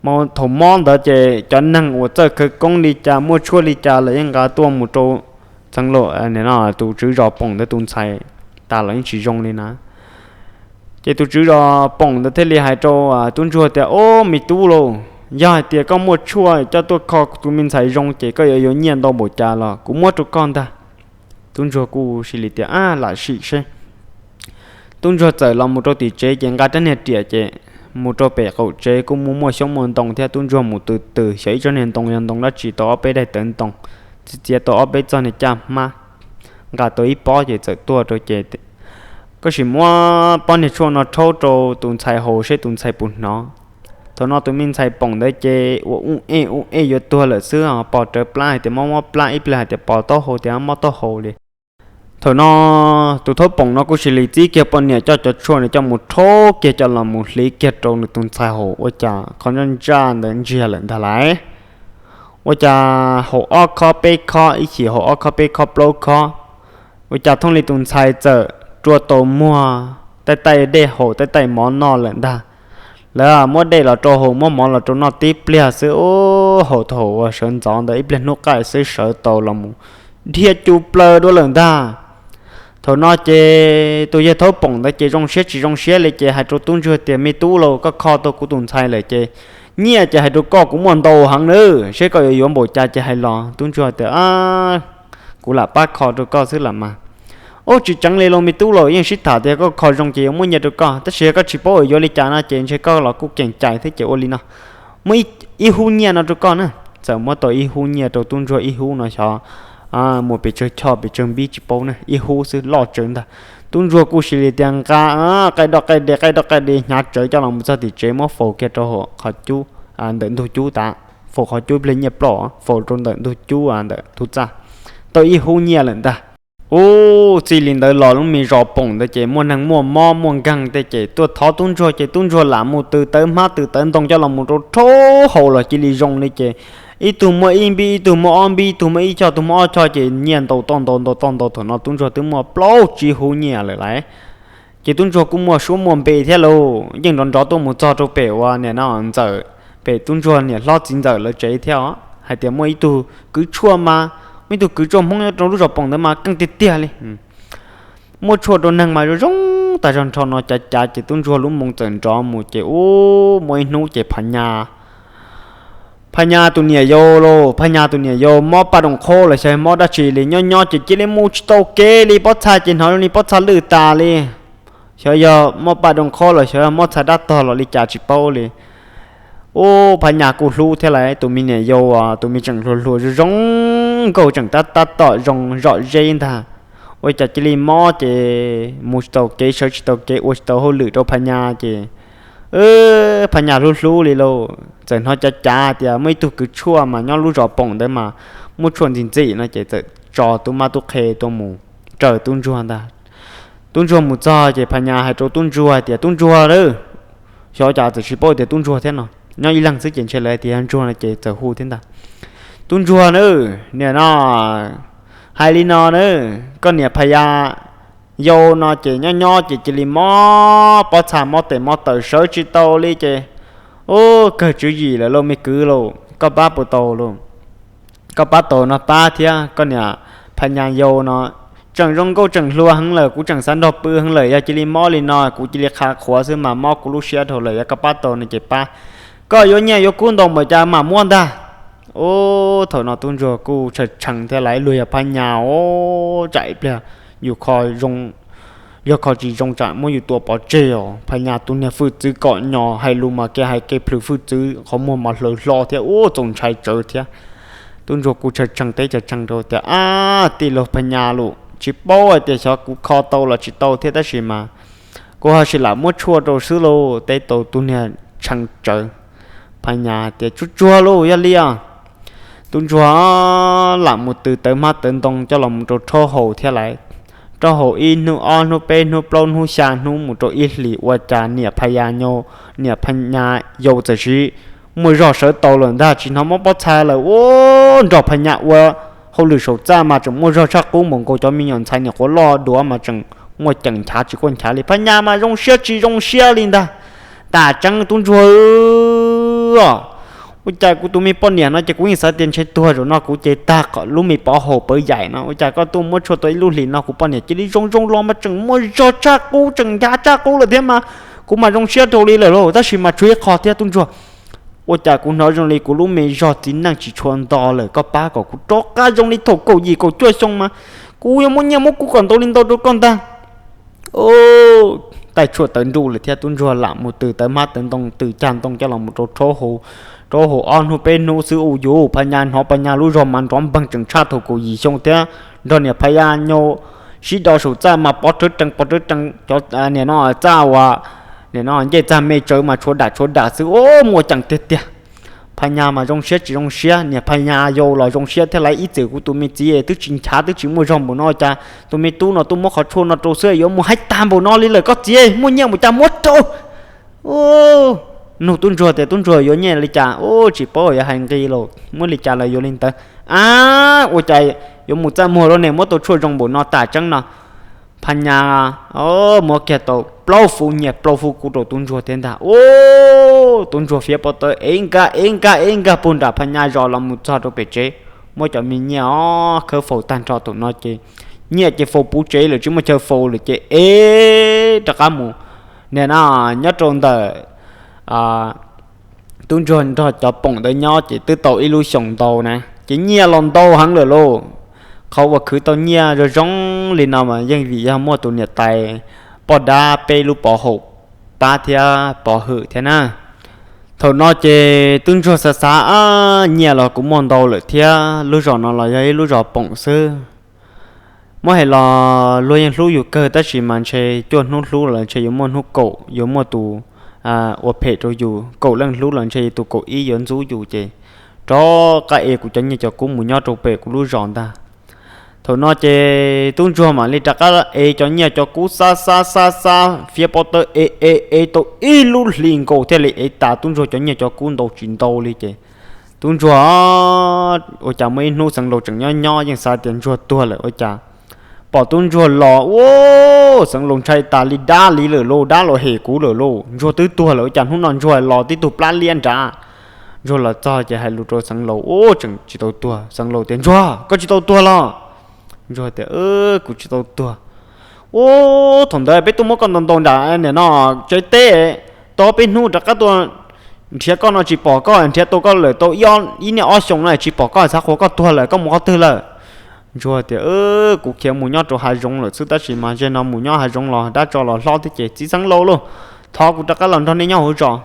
Mas thaum mob ntawd ces cov neeg uas txawj khawv koob li cas muaj tshuaj li cas los yeej nqa tuaj mus rau txeev lam tus tswv zos poom ntawd tus ntxhais tas los yeej tsis zoo li na. Ces tus tswv zos poom ntawd thiaj li hais rau tub ntsuag tias, Ob, me tub lauj, yog hais tias koj muaj tshuaj coj tuaj kho tus me ntxhais zoo ces koj yuav yuav nyiaj ntau npaum cas los kuv muab rau koj ntag. Tub ntsuag kuj cia li tias, Ab, lam sim seb. Tub ntsuag txawm los mus rau tim tsev ces nqa rab niag riam ces mus rau pem qaum tsev kuj muaj muaj xyoob muaj ntoo thiab. Tub ntsuag mus tws tws xyov ib tsob niag ntoo yog ntoo dab tsi tau ob peb daim tawv ntoo, txiav txiav tau ob peb txoj niag caj hmab, nqa tau ib pob ces txawm tuaj rau ces, Koj sim muab pob niag tshuaj no rhaub rau tus ntxhais haus seb tus ntxhais puas hnov. Thaum no tus me ntxhais poom ntawd ces ua ub ej ub ej yuav tuag lawm xwb, pom rawv plab hais tias mob mob plab, ib pliag hais tias pom taub hau tias mob taub hau li. Thaum no tus thaub poom no kuj cia li txib kiag poj niam coj cov tshuaj no coj mus rhaub kiag coj los mus hliv kiag rau nws tus ntxhais haus, ua cas qhov ntsaj ntsaj ntawd ntsiag lawm ntag lauj. Ua cas haus ob khob peb khob, ib chim haus ob khob peb khob plaub khob, ua cas thooj li tus ntxhais txawm rua tau muag, taij taij dej haus taij taij mov noj lawm ntag. Lawv muab dej los rau haus muab mov los rau noj tib pliag xwb, ub, haus thaum uas sawv ntxov ntawd ib pliag hnub qaij xwb sawv tau los mus dhia cub plaws dua lawm ntag. Thaum no ces tus yawg thaub poom ntawd ces zoo siab tsis zoo siab li ces hais rau tub ntsuag tias, Me tub lauj, koj kho tau kuv tus ntxhais lawm ces nyiaj ces hais rau koj kuv muaj ntau heev nawb, seb koj yuav yuav npaum cas ces hais los. Tub ntsuag tias, Kuv lam pab kho rau koj xwb lam mas. Ub, tsis tseev li lauj me tub lauj, yeej sib tham tias koj kho zoo ces yuav muab nyiaj rau koj, tab sis yog koj tsis paub yuav li cas no ces ntshe koj los kuj keem cai thiab ces ua li no, muaj ib hub nyiaj no rau koj na. Txawm muab tau ib hub nyiaj rau tub ntsuag ib hub no xyov muaj pes tsawg choj pes tsawg npib tsis paub na, ib hub xwb loj tsawv ntag. Tub ntsuag kuj cia li tias nqa qaij doj qaij de qaij doj qaij de hnyav tsawv coj los mus txog tim tsev muab faus kiag rau hauv qhov cub, ntawm ntug cub tas, faus qhov cub ib pliag nyiaj ploj, faus rau ntawm ntug cub ntawm tub txaj, tau ib hub nyiaj lawm ntag. Ub, txij li ntawd los lub me zos poom ntawd ces muaj neeg muaj mob muaj nkeeg tej ces tuaj thov tub ntsuag ces tub ntsuag lam mus tws tawv hmab tws tawv ntoo coj los mus rau rhaub haus los cia li zoo li ces ib tug muaj ib npib, ib tug muaj ob npib, ib tug muaj ib choj, ib tug muaj ob choj ces nyiaj ntau toj ntau ntau toj ntau. Thaum no tub ntsuag twb muaj plaub tsib hub nyiaj lawm lauj. Ces tub ntsuag kuj muaj suab muaj npe thiab lauj, yeej nrov nrov tuaj mus txog rau pem uas nim no ntxawm, pem tub ntsuag niam hlob txiv ntxawm lawv tsev thiab os, hais tias muaj ib tug kwv tshuaj mas, muaj ib tug kwv tshuaj Hmoob nyob rau lub zos poom ntawd mas keej tiag tiag li. Muab tshuaj rau neeg mas zoo zoo tag zog nrho no cav cav ces tub ntsuag lub moo txawm nrov mus ces ub, muaj ib hnub ces Phas Nyas, Phas Nyas tus niam yau lauj, Phas Nyas tus niam yau mob paj dooj qhob los xyov mob dab tsi li, nyob nyob ces cia li mus tsis tau kev li, pob txha ces hnov li pob txha lwj tas li. Xyov yog mob paj dooj qhob los xyov yog mob txha dab tog los li cas tsis paub li. Ub, Phas Nyas kuj hlub thiab lauj, tus me niam yau, tus me tseem hluas hluas zoo zoo nkauj tseem tab tab tom zoo zom zeb ntag, ua cas cia li mob ces mus tsis tau kev sawv tsis tau kev ua tsis tau hauj lwm rau Phas Nyas ces Phas Nyas hlub hlub li lauj, txawm hnov cav cav tias muaj ib tug kwv tshuaj mas nyob lub zos poom ntawd mas muaj tshuaj ntxim ntxim no ces txawm tso tub mab tub qhe tuaj mus raws tub ntsuag ntag. Tub ntsuag mus txog ces Phas Nyas hais rau tub ntsuag hais tias, Tub ntsuag lauj, xyov cas txawm tsis paub tias tub ntsuag thiab no, nyob ib leeg xwb ces ntshe lawv tias yog ntsuag no ces txawm hu thiab ntag. Tub ntsuag na, nim no hais li no na, koj niam Phas Nyas yau no ces nyob nyob ces cia li mob pob txha mob tes mob taw sawv tsis tau li ces, ub, kawg tswv yim lawm lauj me kwv lauj, koj pab puas tau lauj? Koj pab tau no pab thiab, koj niam Phas Nyas yau no tseem zoo nkauj tseem hluas heev lawm, kuv tseem xav nrog pw heev lawm, yog cia li mob li no kuv cia li qha qhuav xwb mas mob kuv lub siab dhau lawm, yog koj pab tau no ces pab. Koj yuav nyiaj yuav kub ntau npaum cas mam muab ntag. Ub, thaum no tub ntsuag kuj tshee tshee thiab, lawv ib luag yog Phas Nyas os, tsam ib pliag yus yog kho tsis zoo tsam muab yus tua pov tseg os. Phas Nyas tus niag hwj txwv kom nyos, hais lus mas kev hais kev plhws hwj txwv, qhov muag mas hlaws hlo thiab, ub, txaus ntshai tsawv thiab. Tub ntsuag kuj tshee tshee teb tshee tshee rau tias, ab, tij laug Phas Nyas lauj, tsis paub hais tias xyov kuv kho tau los tsis tau thiab tab sis mas kuv ho sim lam muab tshuaj rau xwb lauj, teb tau tus niag tshee tsawv. Phas Nyas tias, tsuag tsuag lauj, yog li os. Tub ntsuag lam mus tws tawv hmab tawv ntoo coj los mus rau rhaub haus thiab lawm. Rhaub haus ib hnub ob hnub peb hnub plaub hnub xya hnub mus rau ib hlis ua cas niam Phas Nyas yau, niam Phas Nyas yau txawm sis muaj zog sawv tau lawm ntag, tsis hnov mob pob txha lawm. Ub, nrog Phas Nyas ua hauj lwm saum txaj mas tseem muaj zog tshaj qub npaum nkaus, cov me nyuam ntxhais nyuam qhuav loj duav mas tseem muaj ceem nchav tsis quaj nchav li. Phas Nyas mas zoo siab tsis zoo siab li ntag. Tam tseeb tub ntsuag os, ua cas kuv tus me poj niam no ces kuv yeej xav tias ntshe tuag zaum no kuv ces tag lub me pov haum pawv yaim no, ua cas koj tuaj muab tshuaj tau ib lub hlis no kuv poj niam cia li zoo zoo los mas tseem muaj zog tshaj qub tseem nchav tshaj qub lawm thiab mas kuv mas zoo siab rau li lawm lauj, tab sis mas tshuav ib qho thiab tub ntsuag. Ua cas kuv hnov zoo li kuv lub me zog txiv neej tsis tshua nto lawm, koj pab kom kuv rov qab zoo li thaum kaum yim kaum cuaj xyoo mas kuv yuav muab nyiaj muab kub kom ntau li ntau rau koj ntag. Taij tshuaj tawv nruj lawm thiab tub ntsuag lam mus tws tawv hmab tawv ntoo tws cag ntoo coj los mus rau rhaub haus ob hnub peb hnub xwb ua cas Phas Nyas hnov Phas Nyas lub zog mas nrov npeeg tseem tshaj thaum kaum yim xyoo thiab, nrog niam Phas Nyas yau sib do saum txaj mas pov rhawv rees pov rhawv rees, cov niam no txaj uas niam no ncej txag me tsawv mas tshuav dam tshuav dam xwb, ub, muaj ceem tiag tiag. Phas Nyas mas zoo siab tsis zoo siab, niam Phas Nyas yau los zoo siab thiab, lawv ib txwm kuv tus me txiv twb tsis nchav twb tsis muaj zog npaum no cas tus me tub no tuaj muab qhov tshuaj no rau xwb yuav mus haib tag npaum no li lawm, koj txiv muaj nyiaj npaum cas muab rau. Nug tub ntsuag tias tub ntsuag yuav nyiaj li cas, ub, tsis paub yuav hais nqi los muab li cas los yuav li ntawd. Ab, ua cas yuav mus txaj muag lawm ne, muab tau tshuaj zoo npaum no tam tseeb no. Phas Nyas muab kiag tau plaub fuv nyiaj plaub fuv kub rau tub ntsuag thiab ntag. Ub, tub ntsuag fiav pob tawb ev nkag ev nkag ev nkag puag nram Phas Nyas zos los mus txog rau pem tsev, muab cov me nyiaj os khawb faus tag nrho thaum no ces nyiaj ces faus puv tsev lawm tsis muaj chaw faus lawm ces ev rov qab mus. Niam no nyob rau ntawm tub ntsuag nrog cov poom ntawd nyob ces twb tau ib lub xyoos ntau na ces nyiaj los ntau heev lawm lauj. Qhov uas khwv tau nyiaj zoo zoo li no mas yeej vim yog muaj tus niam tais poj dab peb lub pov haum pab thiab pov hwm thiab na. Thaum no ces tub ntsuag xav xav, nyiaj los kuv muaj ntau lawm thiab lub zos no los yog ib lub zos poom xwb. Muab hais los luag yeej hlub yus kawg tab sis mas ntshe cuaj hnub hlub los ntshe yuav muaj hnub kaum yuav muaj tus ua phem rau yus, kaum leej hlub los ntshe tus kaum ib yuav ntxub yus ces rov qab ev kuv cov nyiaj cov kub mus nyob rau pem kuv lub zos ntag. Thaum no ces tub ntsuag mam li rov qab ev cov nyiaj cov kub xab xab xab xab fiav pob tawb ev ev ev tau ib lub hlis nkaus thiaj li ev tas tub ntsuag cov nyiaj cov kub ntau tsis ntau li ces tub ntsuag ua cas muaj ib hnub Xeev Laus tseem nyob nyob yeej xav tias ntsuag tuag lawm ua cas pom tub ntsuag los ua Xeev Laus ntshai tas li dab li lawm lauj, dab los hem kuv lawm lauj, ntsuag twb tuag lawm ua cas hnub no ntsuag los tib tug plab liab nrad. Ntsuag los txog ces hais lus rau Xeev Laus ua tseem tsis tau tuag. Xeev Laus tias ntsuag koj tsis tau tuag los? Ntsuag tias kuv tsis tau tuag. Ua thaum ntawd peb tuaj muab koj ntaus ntaus nram niam no tsev teb, tau peb hnub rov qab tuaj nrhiav koj no tsis pom koj, nrhiav tau koj lawm tau ib niaj ob xyoos no tsis pom koj, xav qhua koj tuag lawm, koj mus qhov twg lawm? Ntsuag tias kuv khiav mus nyob rau hav zoov lawm xwb tab sis mas ze no mus nyob hav zoov los dab tso los hlob thiab ces txiv Xeev Laus lauj, thov kuv rov qab los nrog nej nyob hauv zos.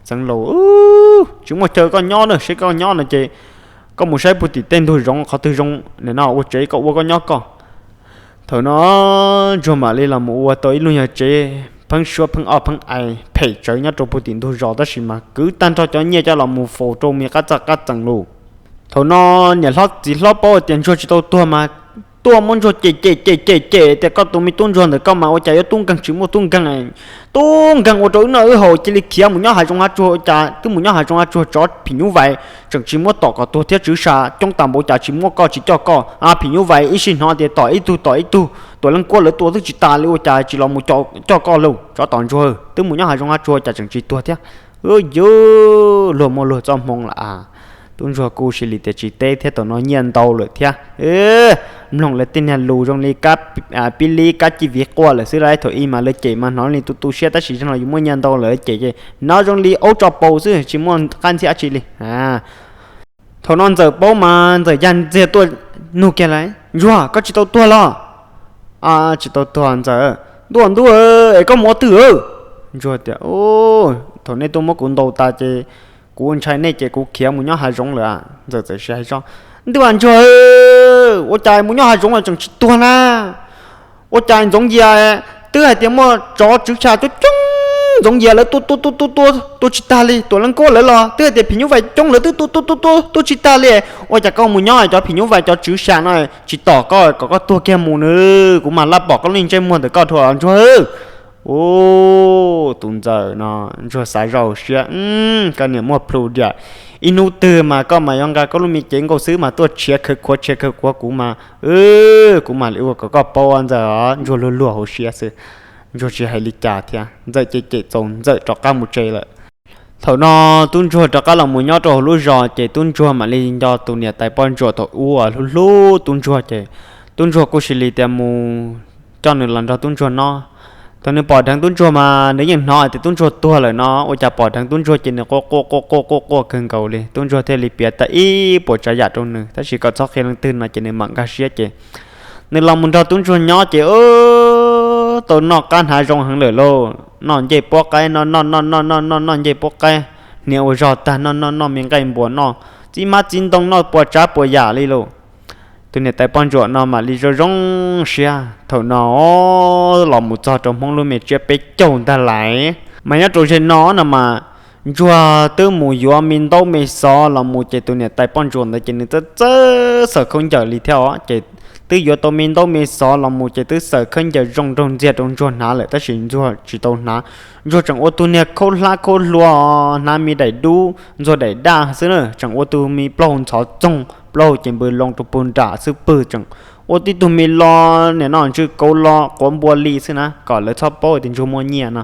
Xeev Laus, tsis muaj chaw koj nyob na, seb koj nyob no ces koj mus saib puag tim tej ntug zoov qhov twg zoo no ua tsev koj ua koj nyob koj. Thaum no ntsuag mam li los mus ua tau ib lub nyuag tsev pheeb suab pheeb ob pheeb ai phem tsawv nyob rau puag tim ntug zos tab sis mas kwv tag nrho cov nyiaj coj los mus faus rau me qab txaj qab txeem lus. Thaum no niam hlob txiv hlob paub tias ntsuag tsis tau tuag mas tuaj muab Ntsuag cem cem cem cem cem tias koj tus me tub Ntsuag ntawm koj mas ua cas yuav tub nkeeg tsis muaj tub nkeeg, tub nkeeg ua rau wb noj wb haus cia li khiav mus nyob hav zoov hav tsuag, ua cas twb mus nyob hav zoov hav tsuag tsov phim nyuj vais tseem tsis muab tom kom tuag thiab, tswv sa coob tas npaum cas tsis muab koj tsis coj koj, phim nyuj vais ib sij hnov tias tom ib tug tom ib tug, tuam leej kuab lawv tua twb tsis tas li ua cas tsis los mus coj koj lauj, tsov tom Ntsuag twb mus nyob hav zoov hav tsuag cas tseem tsis tuag thiab. Ub yuv, luag muaj luag txoj hmoo lawm. Tub Ntsuag kuj cia li tias tsis teb thiab, tam no nyiaj ntau lawm thiab. Mloog lawv tej niag lus zoo li kab pib lib kab cij viv quaj lawm xwb lauj, thaum ub mas lawv cem mas hnov li tu tu siab tab sis zaum no yuav muaj nyiaj ntau lawm cem ces hnov zoo li aub tso paus xwb tsis muaj qab ntxhiab tsi li. Thaum no Ntxawm paub mas Ntxawm ya ntxiag tuaj nug kiag lawm, Ntsuag koj tsis tau tuag los? Tsis tau tuag Ntxawm. Ntuj ntuj, es koj mus ua twg? Ntsuag tias, thaum nej tuaj muab kuv ntaus tas ces kuv ntshai nej ces kuv khiav mus nyob hav zoov lawm. Ntxawm txawm hais zoj, ntuj Ntsuag, ua cas mus nyob hav zoov los tseem tsis tuag na? Ua cas Ntxoov Yias twb hais tias muaj tsov tswv xya coob coob, Ntxoov Yias lawv tua tua tua tua tua tua tsis tag li, tuam leej kuab lawv los twb hais tias phim nyuj vais coob lawv twb tua tua tua tua tua tsis tag li. Ua cas koj mus nyob cov phim nyuj vais cov tswv xya no tsis tom koj kom koj tuag kiag mus nws, kuv mam laj pom koj lub ntsej muag ntawm koj dhau Ntsuag. Ub, tus Ntxawm no Ntsuag xav zoj siab, koj niam muaj plhu diam, ib hnub twg mas koj mas yuav nqa koj lub me cev nkauj xwb mas tuaj tshiav khawv khuav tshiav khawv khuav kuv mas, kuv mam li ua kom koj paub Ntxawm os. Ntsuag luag luag hauv siab xwb, Ntsuag tsis hais li cas thiab, Ntxawm cem cem txaus Ntxawm rov qab mus tsev lawm. Thaum no tub Ntsuag rov qab los mus nyob rau hauv lub zos ces tub Ntsuag mam li nco tus niam tais poj ntsuam thaum ub uas hlub hlub tub Ntsuag ces tub Ntsuag kuj cia li tias mus coj nws los nrog tub Ntsuag nyob. Thaum nws pom dheev tub Ntsuag mas nws yeej hnov tias tub Ntsuag tuag lawm no, ua cas pom dheev tub Ntsuag ces nws quaj quaj quaj quaj quaj quaj kawg nkaus li. Tub Ntsuag thiaj li piav tau ib puas tsav yam rau nws tab sis kom txhob qhia leej twg no ces nws mam nkag siab ces nws los mus nrog tub Ntsuag nyob ces tau noj qab hnav zoo heev lawm lauj. Noj ncej puab qaib, noj noj noj noj noj noj ncej puab qaib, hniav ua zog tag noj noj noj me nqaij npuas noj txib hmab txib ntoo noj puas tsav puas yam li lauj. Tus niam tais poj ntsuam no mam li zoo zoo siab. Thaum no los mus txog rau Hmoob lub me tsiab peb caug ntag lais, mas nyob rau ze no no mas Ntsuag twb mus yuav me ntaub me xov los mus ces tus niam tais poj ntsuam ntawd ces nws txawj txawj xaws khaub ncaws li thiab os ces twb yuav tau me ntaub me xov los mus ces twb xaws khaub ncaws zoo nraug ntxiag rau Ntsuag hnav lawm tab sis Ntsuag tsis tau hnav. Ntsuag tseem ua tus niag khaub hlab khaub hlua hnav me daim dub ntxuag daim daj xwb na, tseem ua tus me plaub hau ntxhov txoog, plaub hau ces npws loo rau puag nram xwb pwg, tseem ua tib tug me lo nim no ntsw kauv lo quav npua li xwb na kom lawv txhob paub tias Ntsuag muaj nyiaj no.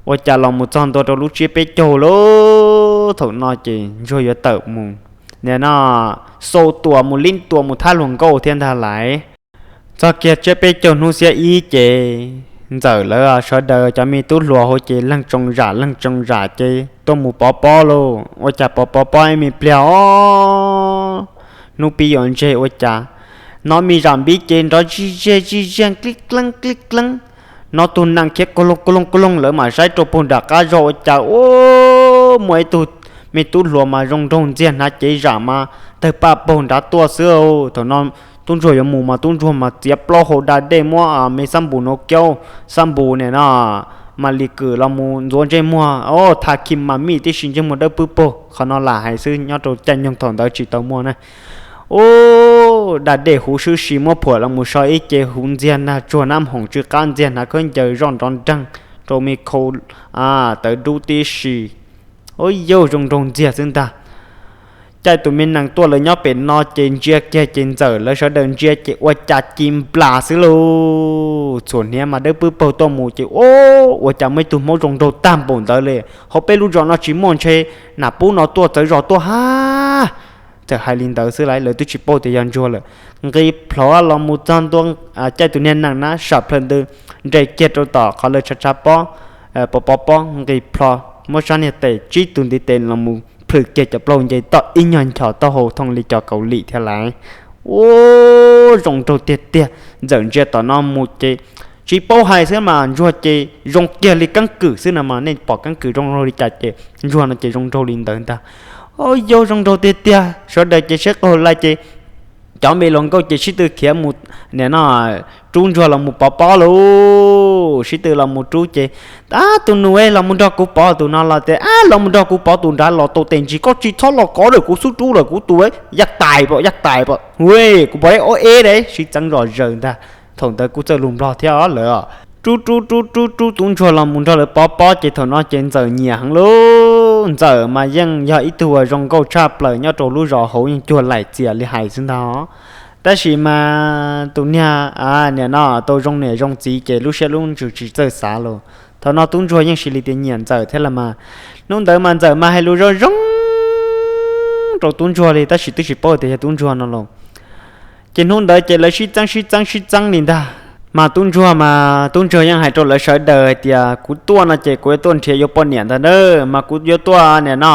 Ua cas los mus txog ntua rau lub tsiab peb caug lauj, thaum no ces Ntsuag yuav tawm mus nim no xau tuam mus lib tuam mus thab luag nkauj thiab ntag lais. Txog kiag tsiab peb caug hnub xiab ib ces Ntxawm lawv sawv daws cov me tub hluas hauv ces leeg tsoo zam leeg tsoo zam ces tuaj mus pov pob lauj. Ua cas pov pov pob ib me pliag os, hnub pib yuav ntseg ua cas hnov me zam npib ces nrov zij zej zij zej klib kleeb klib kleeb, hnov tus nees khiav kau loog kau loog kau loog, lawv mam saib rau puag nram qab zog ua cas ub, muaj ib tug me tub hluas mas zoo nraug ntxiag hnav cev zam mas tawg paj paug nrad tuaj xwb. Thaum no tub ntsuag yuav mus mas tub ntsuag mas txiav plaub hau da dej muab me xab npus no kiaub xab npus nim no mam li kwm los mus ntxuav ntsej muag, o, tha khim mas mij tib si ntsej muag dawb pwb paug, qhov no lam hais xwb nyob rau caij nyoog thaum ntawd tsis tau muaj na. Ub, da dej huv sib si muab phuam los mus so ib ce huv ntxiag nag tsuag nab hoom tsw qab ntxiag hnav khaub ncaws zoj nrov nreeg rau me khau tawv dub tib si. Ub, yauj zoo nraug ntxiag xwb ntag. Caij tus me nees tuaj lawv nyob pem no ces ntsia kiag ces Ntxawm lawv sawv daws ntsia ces ua cas ci nplas xwb lauj. Txhuam hniav mas dawb pwb paug tuaj mus ces ub, ua cas muaj ib tug hmoob zoo nraug tag npaum ntawd li, hauv peb lub zos no tsis muaj, ntshe nam pub no tuaj txawv zos tuaj hab. Txawm hais li ntawd xwb lawv twb tsis paub tias yog ntsuag lawm. Nqis plhov los mus txog ntua caij tus niag nees na sam plaws ntws nres kiag rau tom qhov lawv tshav tshav pob, pov pov pob nqis plho, muab sab niag tes tsib tug ntiv tes los mus plhws kiag cov plaub hau nce toj ib nyuag nchos taub hau thooj li cov Kaus Lim thiab lawm. Ub, zoo nraug tiag tiag. Ntxawm ntsia tom no mus ces tsis paub hais xwb mas ntsuag ces zoo kiag li keeb kwm xwb no mas nej pom keeb kwm zoo nraug li cas ces ntsuag no ces zoo nraug li ntawd ntag. Ub, yauj zoo nraug tiag tiag. Sawv daws ces saib qaug lais ces cov me hluas nkauj ces sib tw khiav mus Nim no rub ntsuag los mus pov pob lauj, sib tw los mus rub ces, ab, tus nus, los mus nrog kuv pov tus no los tias, ab, los mus nrog kuv pov tus nrad los tau tes ntsis, koj tsis txhob los kov lawm, kuv xub rub lawm kuv tus, yaj tais pom, yaj tais pom, hu, kuv pom ib ob eb de, sib txeeb zom zaws ntag. Thaum ntawd kuj txawj lus Nplog thiab lawm. Rub rub rub rub rub tub ntsuag los mus nrog lawv pov pob ces thaum no ces ntxawm nyiam heev lauj. Ntxawm mas yeej yog ib tug uas zoo nkauj tshaj plaws nyob rau lub zos hauv, yeej cuag laim txias li hais xwb ntag. Tab sis mas tus niag, nim no tau zoo niam zoo txiv ces lub siab lub ntsws tsis txawj xav los. Thaum no tub ntsuag yeej cia li tias nyiam ntxawm thiab los mas. Hnub ntawd mas ntxawm mas hais lus zoo zoo rau tub ntsuag li, tab sis twb tsis paub tias yog tub ntsuag no los. Ces hnub ntawd ces lawv sib txeeb sib txeeb sib txeeb li ntag. Mas tub ntsuag mas tub ntsuag yeej hais rau lawv sawv daws hais tias kuv tuaj no ces kuv yuav tuaj nrhiav yuav poj niam ntag na, mas kuv yuav tuaj nim no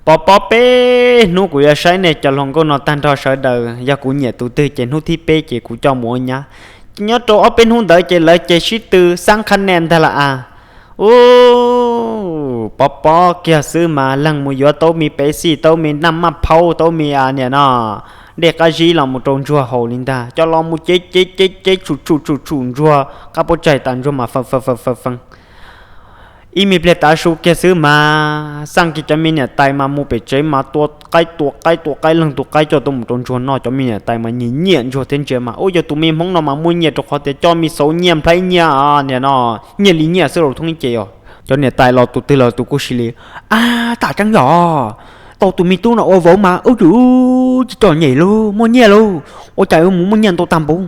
pov pob peb hnub, kuv yuav saib nej cov hluas nkauj no tag nrho sawv daws, yog kuv nyiam tus twg ces hnub thib peb ces kuv coj mus ua nyab. Ces nyob rau ob peb hnub ntawd ces lawv ces sib tw xab qhab nia ntag las as. Ub, pov pob kiag xwb mas leeg mus yuav tau me peb xij, tau me naj maj phaub, tau me nim no dej qab zib los mus rau ntsuag haus li ntag, coj los mus cev cev cev cev tshum tshum tshum tshum ntsuag qab puab tsaig tas ntsuag mas fee fee fee fee. Ib me pliag tav su kiag xwb mas xaj kiag cov me niam tais mas mus pem tsev mas tua qaib tua qaib tua qaib, leeg tus qaib coj tuaj mus rau ntsuag noj. Cov me niam tais mas nyiam nyiam ntsuag thiab ntsia mas, ub, yog tus me hmoob no mas muaj nyiaj rau qhov tias coj me xauv nyiaj nplhaib nyiaj nim no nyiaj li nyiaj xwb los thoob ib ce os. Cov niam tais los tus twg los tus kuj cia li, ab, tam tseeb yog tau tus me tub no ua vauv mas ub yus tsis txom nyem lauj, muaj nyiaj lauj, ua cas yuav mus muaj nyiaj ntau tag npaum.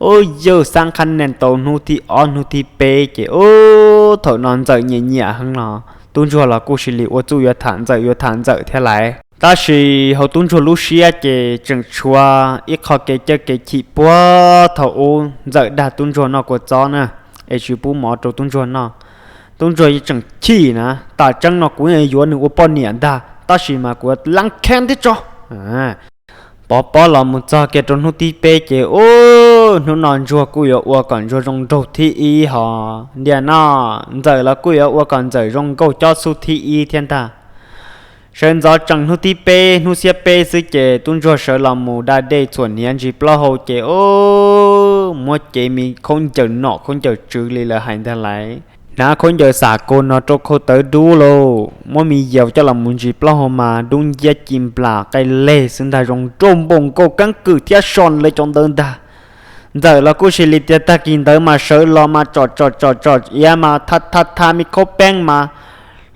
Ub, yawg xab qhab nia tau hnub thib ob hnub thib peb ces ub, thaum no ntxawm nyiam nyiam heev los tub ntsuag los kuj cia li ua txuj yuav tham ntxawm yuav tham ntxawm thiab lais. Tab sis hauv tub ntsuag lub siab ces tseem tshuav ib qho kev cawj kev chim puag thaum ub ntxawm dag tub ntsuag noj kua txob na, es tsis pub mov rau tub ntsuag noj. Tub ntsuag tseem chim na, tam tseeb no kuv yuav nws ua poj niam ntag, tab sis mas kuv yuav leeb kheeb thiab tso. Pov pob los mus txog kiag rau hnub thib peb ces ub, hnub no ntsuag kuj yuav ua kom ntsuag zoo nraug thib ib hos. Ntiam no ntxawm los kuj yuav ua kom ntxawm zoo nkauj cob xub thib ib thiab ntag. Sawv ntxov tsees hnub thib peb hnub xiab peb xwb ces tub ntsuag sawv los mus da dej txhuam hniav ntsis plaub hau ces ub, muab cev me khaub ncaws nom khaub ncaws tswv li lawv hais ntag lais. Hnav khaub ncaws xam kaus no rau khau tawv dub lauj, muab me yaus coj los mus ntsis plaub hau mas dub nciab ci nplas qaij leg xwb ntag, zoo nraug npaum nkaus keeb kwm thiab so lawv cov ntawd ntag. Ntxawm los kuj cia li tias tag kis ntawd mas sawv los mas tsom tsom tsom tsom iav mas tha tha tha me khaub peeb mas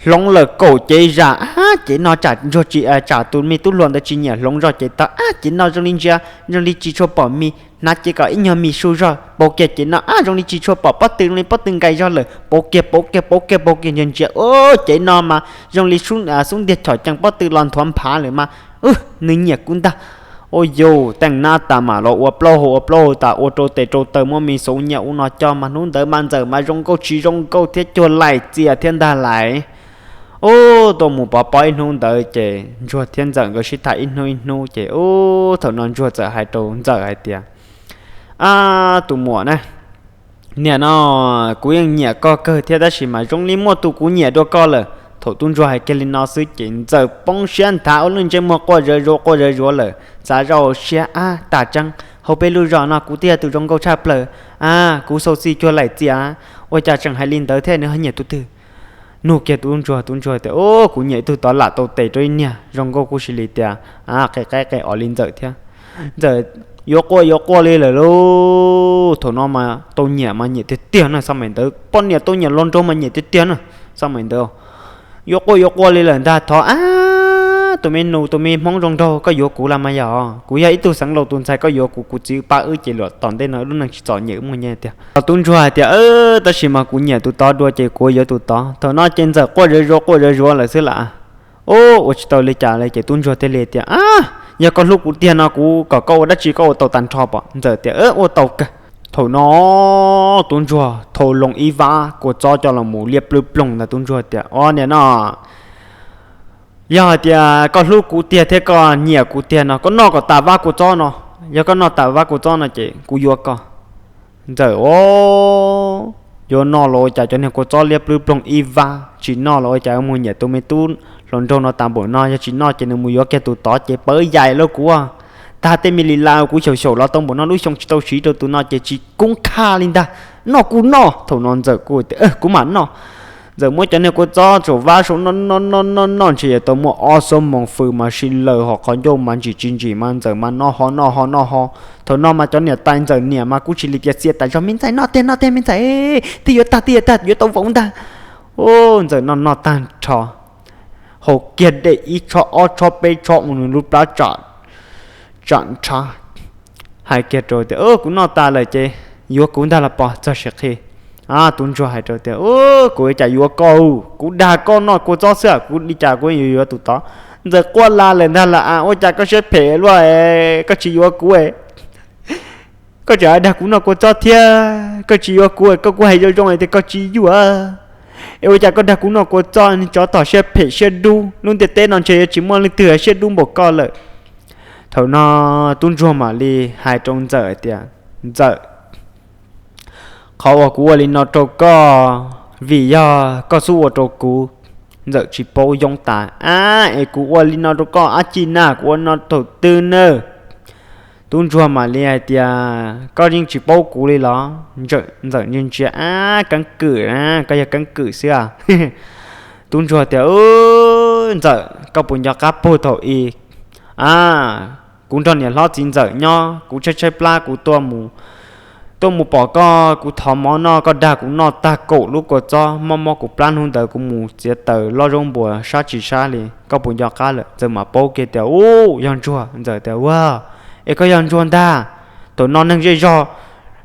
hloov lawm kaum cev zam. Ab, cev no tsam ntsuag tsis, tsam tus me tub hluas ntawd tsis nyiam hloov zoj ces tau. Ab, cev no zoo li ntsia zoo li tsis tshua pom mis, hnav ces kom ib nyuag mis su zog. Pauv kiag cev no, ab, zoo li tsis tshua pom pob tw, zoo li pob tw nqaim zog lawm. Pauv kiag pauv kiag pauv kiag pauv kiag ntsia ntsia, ub, cev no mas zoo li xub ntiag chom cees pob tw los nthuav nphav lawm mas, ub, nws nyiam kuv ntag. Ua yus teej nab tas mam los ua plaub hau, ua plaub hau tas ua rau tes rau taw muab me xauv nyiaj ub no coj mas hnub ntawd mas ntxawm mas zoo nkauj tsis zoo nkauj thiab cuag laim txias thiab ntag lais. Ub, tuaj mus pov pob ib hnub ntawd ces ntsuag thiab ntxawm nkawd sib tham ib hnub ib hnub ces ub, thaum no ntsuag txawm hais rau ntxawm hais tias, ab, tus muam na, nim no kuv yeej nyiam koj kawg thiab tab sis mas zoo li muaj tus kuv nyiam dua koj lawm. Thaum tub ntsuag hais kiag li no xwb ces ntxawm poob siab nthav ua lub ntsej muag quaj zawv zuav quaj zawv zuav lawm, xav zoj siab, ab, tam tseeb hauv peb lub zos no kuv twb yog tus zoo nkauj tshaj plaws, ab, kuv xau xij cuag laim txias, ua cas tseem hais li ntawd thiab, nws ho nyiam tus twg? Nug kiag tub ntsuag, tub ntsuag tias, ub, kuv nyiam ib tug tod lam tau tes rau ib niag zoo nkauj kuj cia li tias, ab, qe qaib qe os li ntxawm thiab. Ntxawm yuav quaj yuav quaj li lawm lauj. Thaum no mas tau nyiam mas nyiam tiag tiag na, xab maim ntawd poj niam tau nyiam hluas nraug mas nyiam tiag tiag na, xab maim ntawd yuav quaj yuav quaj li lawm ntag. Thov, ab, tus me nus tus me hmoob zoo nraug, koj yuav kuv los mas yog kuv yog ib tug xeev laus tus ntxhais, koj yuav kuv, kuv txiv pab wb ces luag tom ntej no lub neej tsis txom nyem muaj nyiaj tiag. Tus ntsuag hais tias, tab sis mas kuv nyiam tus tod dua ces kuv yuav tus tod. Thaum no ces ntxawm quaj zawv zuav quaj zawv zuav lawm xwb las. Ub, ua tsis tau li cas li ces tub ntsuag thiaj li tias, ab, yog koj hlub kuv tiag no kuv kom koj ua dab tsi koj ua tau tag nrho pom. Ntxawm tias, ua tau kawg. Thaum no tub ntsuag thau loo ib vab kua txob coj los mus liab plwb ploog ntag. Tub ntsuag tias, o, nim no yog hais tias koj hlub kuv tiag thiab koj nyiam kuv tiag no koj noj kom tas vab kua txob no. Yog koj noj tas vab kua txob no ces kuv yuav koj. Ntxawm, o, yuav noj los ua cas cov niag kua txob liab plwb ploog ib vab, tsis noj los ua cas mus nyiam tus me tub hluas nraug no tas npaum no, yog tsis noj ces nws mus yuav kiag tus tod ces pawv yais lauj kuv. tag tej me li la kuv xyaum xyaum los tau npaum no lub xyoo tsis tau siv rau tus no ces tsis kub khaj li ntag. Noj kuj noj. Thaum no Ntxawm kuj tias, Kuv mam noj. Ntxawm muab cov niag kua txob tsaum vab saum noj noj noj noj noj ntshe yuav tau muaj ob xuab moos fws mas sib laws hos qhov ncauj mas ntsim tsis ntsim mas Ntxawm mas noj ho noj ho noj ho. Thaum no mas cov niam tais Ntxawm niam mas kuj tsis li tias txia tas zog, Me ntxhais, noj tiag noj tiag me ntxhais, twb yuav tag twb yuav tag yuav tau vauv ntag. Ntxawm noj noj tag nrho, haus kiag dej ib tshob ob tshob peb tshob ua nws lub plab tsam nrhab, hais kiag rau tias, Kuv noj tas lawm ces yuav kuv ntag los pog, txog siav qhi. Tub ntsuag hais rau tias, Kuv cas yuav koj, kuv dag koj noj kua txob xwb, kuv li cas kuv yuav yuav tus tod. Ntxawm quaj la lawm ntag las as, Ua cas koj siab phem luaj, koj tsis yuav kuv, koj tseem dag kuv noj kua txob thiab, koj tsis yuav kuv, koj kuj hais zoo zoo tias koj tsis yuav. Es ua cas koj dag kuv noj kua txob, tsov tom siab phem siab dub, lub ntiaj teb no ntshe yuav tsis muaj leej twg siab dub npaum koj lawm. Thaum no tub ntsuag mam li hais rau Ntxawm hais tias, Ntxawm, qhov uas kuv ua li no rau koj vim yog koj xub ua rau kuv. Ntxawm tsis paub yoob tas, Ab, es kuv ua li no rau koj dab tsi na, kuv ua no thaum twg na? Tub ntsuag mam li hais tias, Koj yeej tsis paub kuv li los? Ntxawm ntsia ntsia, Ab, keeb kwm na, koj yog keeb kwm xwb a. Tub ntsuag tias, Ntxawm, koj puas nco qab puag thaum i, a, kuv nrog niam hlob txiv Ntxawm nyob, kuv tshaib tshaib plab kuv tuaj mus pom koj, kuv thov mov noj, koj dag kuv noj tag kaum lub kua txob, mob mob kuv plab, hnub ntawd kuv mus txiav taws loj zaub npuas sab tsis sab li, koj puas nco qab lawm? Ntxawm mam paub kiag tias, Ub, yog ntsuag. Ntxawm tias, Ua, es koj yog ntsuag ntag. Thaum no neeg zej zog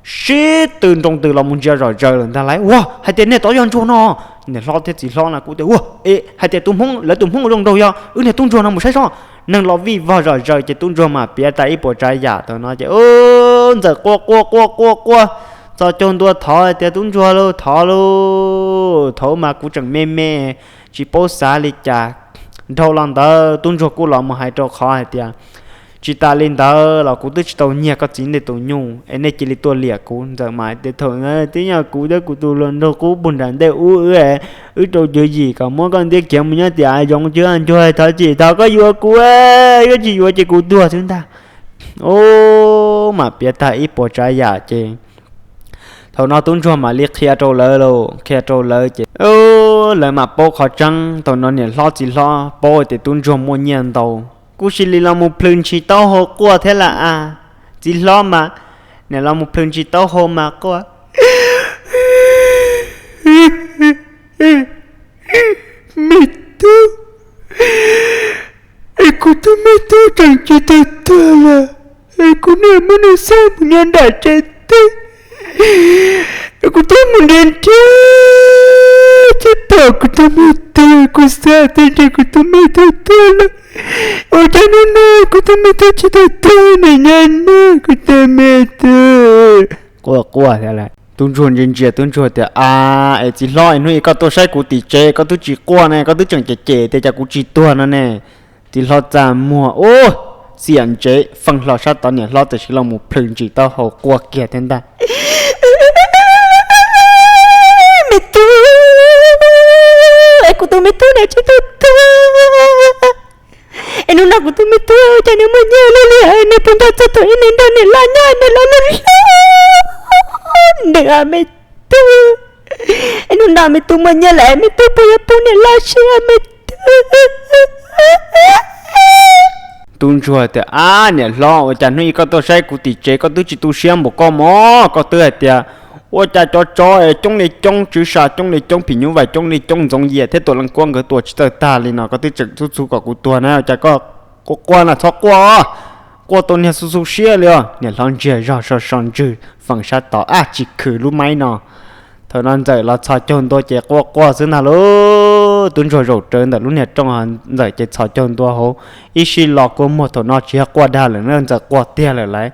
sib tw nroo ntws los mus ntsia zom zaws lawm ntag lauj. Ua, hais tias nej tod yog ntsuag no? Niam hlob thiab txiv hlob no kuj tias, Ua, es hais tias tus hmoob, lawv tus hmoob zoo nraug yog wb niag tub ntsuag no, mus saib soj. Neeg los vij vog zom zaws ces tub ntsuag mam piav tas ib puas tsav yam. Thaum no ces Ntxawm quaj quaj quaj quaj quaj, txhos caug ntua thov tias, Tub ntsuag lauj, thov lauj, thaum ub mas kuv tseem me me, tsis paub xav li cas. Dhau los ntawd tub ntsuag kuj los mus hais rau qhov hais tias, Tsis tas li ntawd los kuv twb tsis tau nyiag koj txiv ntej tus nyuj es nej cia li tuaj liam kuv. Ntxawm mas tias, Thaum ntawd twb yog kuv thiab kuv tus hluas nraug qub puag nram ntej ub, wb rau cuv yim kom muab koj ntiab khiav mus nyob tim hav zoov, ntsuag, thov txim, thov koj yuav kuv, koj tsis yuav ces kuv tuag xwb ntag. Ub, mam piav tag ib puas tsav yam ces thaum no tub ntsuag mam li qhia rau lawv lauj, qhia rau lawv ces lawv mam paub qhov tseeb. Thaum no niam hlob txiv hlob paub tias tub ntsuag muaj nyiaj ntau, kuj cia li los mus plhws ntshis taub hau quaj thiab las as. Txiv hlob mas, niam los mus plhws ntshis taub hau mas quaj, Me tub, es kuv tus me tub tseem tsis tau tuag los, es kuv niam muab nws xa mus nyob nram tsev teb, es kuv twb mus nrhiav nrhiav tsis pom kuv tus me tub, kuv xav tau ntshe kuv tus me tub tuag lawm. Ua cas hnub no kuv tus me tub tsis tau tuag, nws nyob nrog kuv tus me tub? Quaj quaj thiab lawm. Tub ntsuag ntsia ntsia, tub ntsuag tias, A, es txiv hlob, es hnub ib koj tuaj saib kuv tim tsev koj twb tsis quaj ne, koj twb tseem cem cem tias cas kuv tsis tuag no ne. Txiv hlob txaj muag, ub, xiam ntsev feej hlo sab tod, niam hlob tam sim los mus plhws ntshis taub hau quaj kiag thiab ntag. Me tub, es kuv tus me tub nws tsis tau tuag, es hnub no kuv tus me tub ua cas nws muaj nyiaj luaj li, nws puas nco txog thaum ub nws nrog niam hlob nyob, niam hlob loj hlob nws, me tub, es hnub no me tub muaj nyiaj lawm, me tub puas yuav pub niam hlob siab, me tub? Tub ntsuag tias, Ab, niam hlob, ua cas hnub ib koj tuaj saib kuv tim tsev koj twb tsis tu siab npaum koj mog? Koj twb hais tias ua cas cov tsov es coob li coob, tswv sa coob li coob, phim nyuj vais coob li coob, ntxoov yias thiab tuam leej kuab nkawd tua tsis txawj tag li no, koj twb tseem txhub txhub kom kuv tuag na, ua cas koj quaj quaj na, txhob quaj, quaj tau niag xu xu siab li os. Niam hlob ntsiag zog so so ntswg feem sab tod, Ab, tsis khwm lub maib no. Thaum no ntxawm los txhos caug ntua ces quaj quaj xwb ntag lauj. Tub ntsuag zaum rawv ntawm lub niag rooj, ntxawm ces txhos caug ntua hauv, ib sij los kua muag thaum no tsis yog quaj dag lawm na, ntxawm quaj tiag lawm lauj.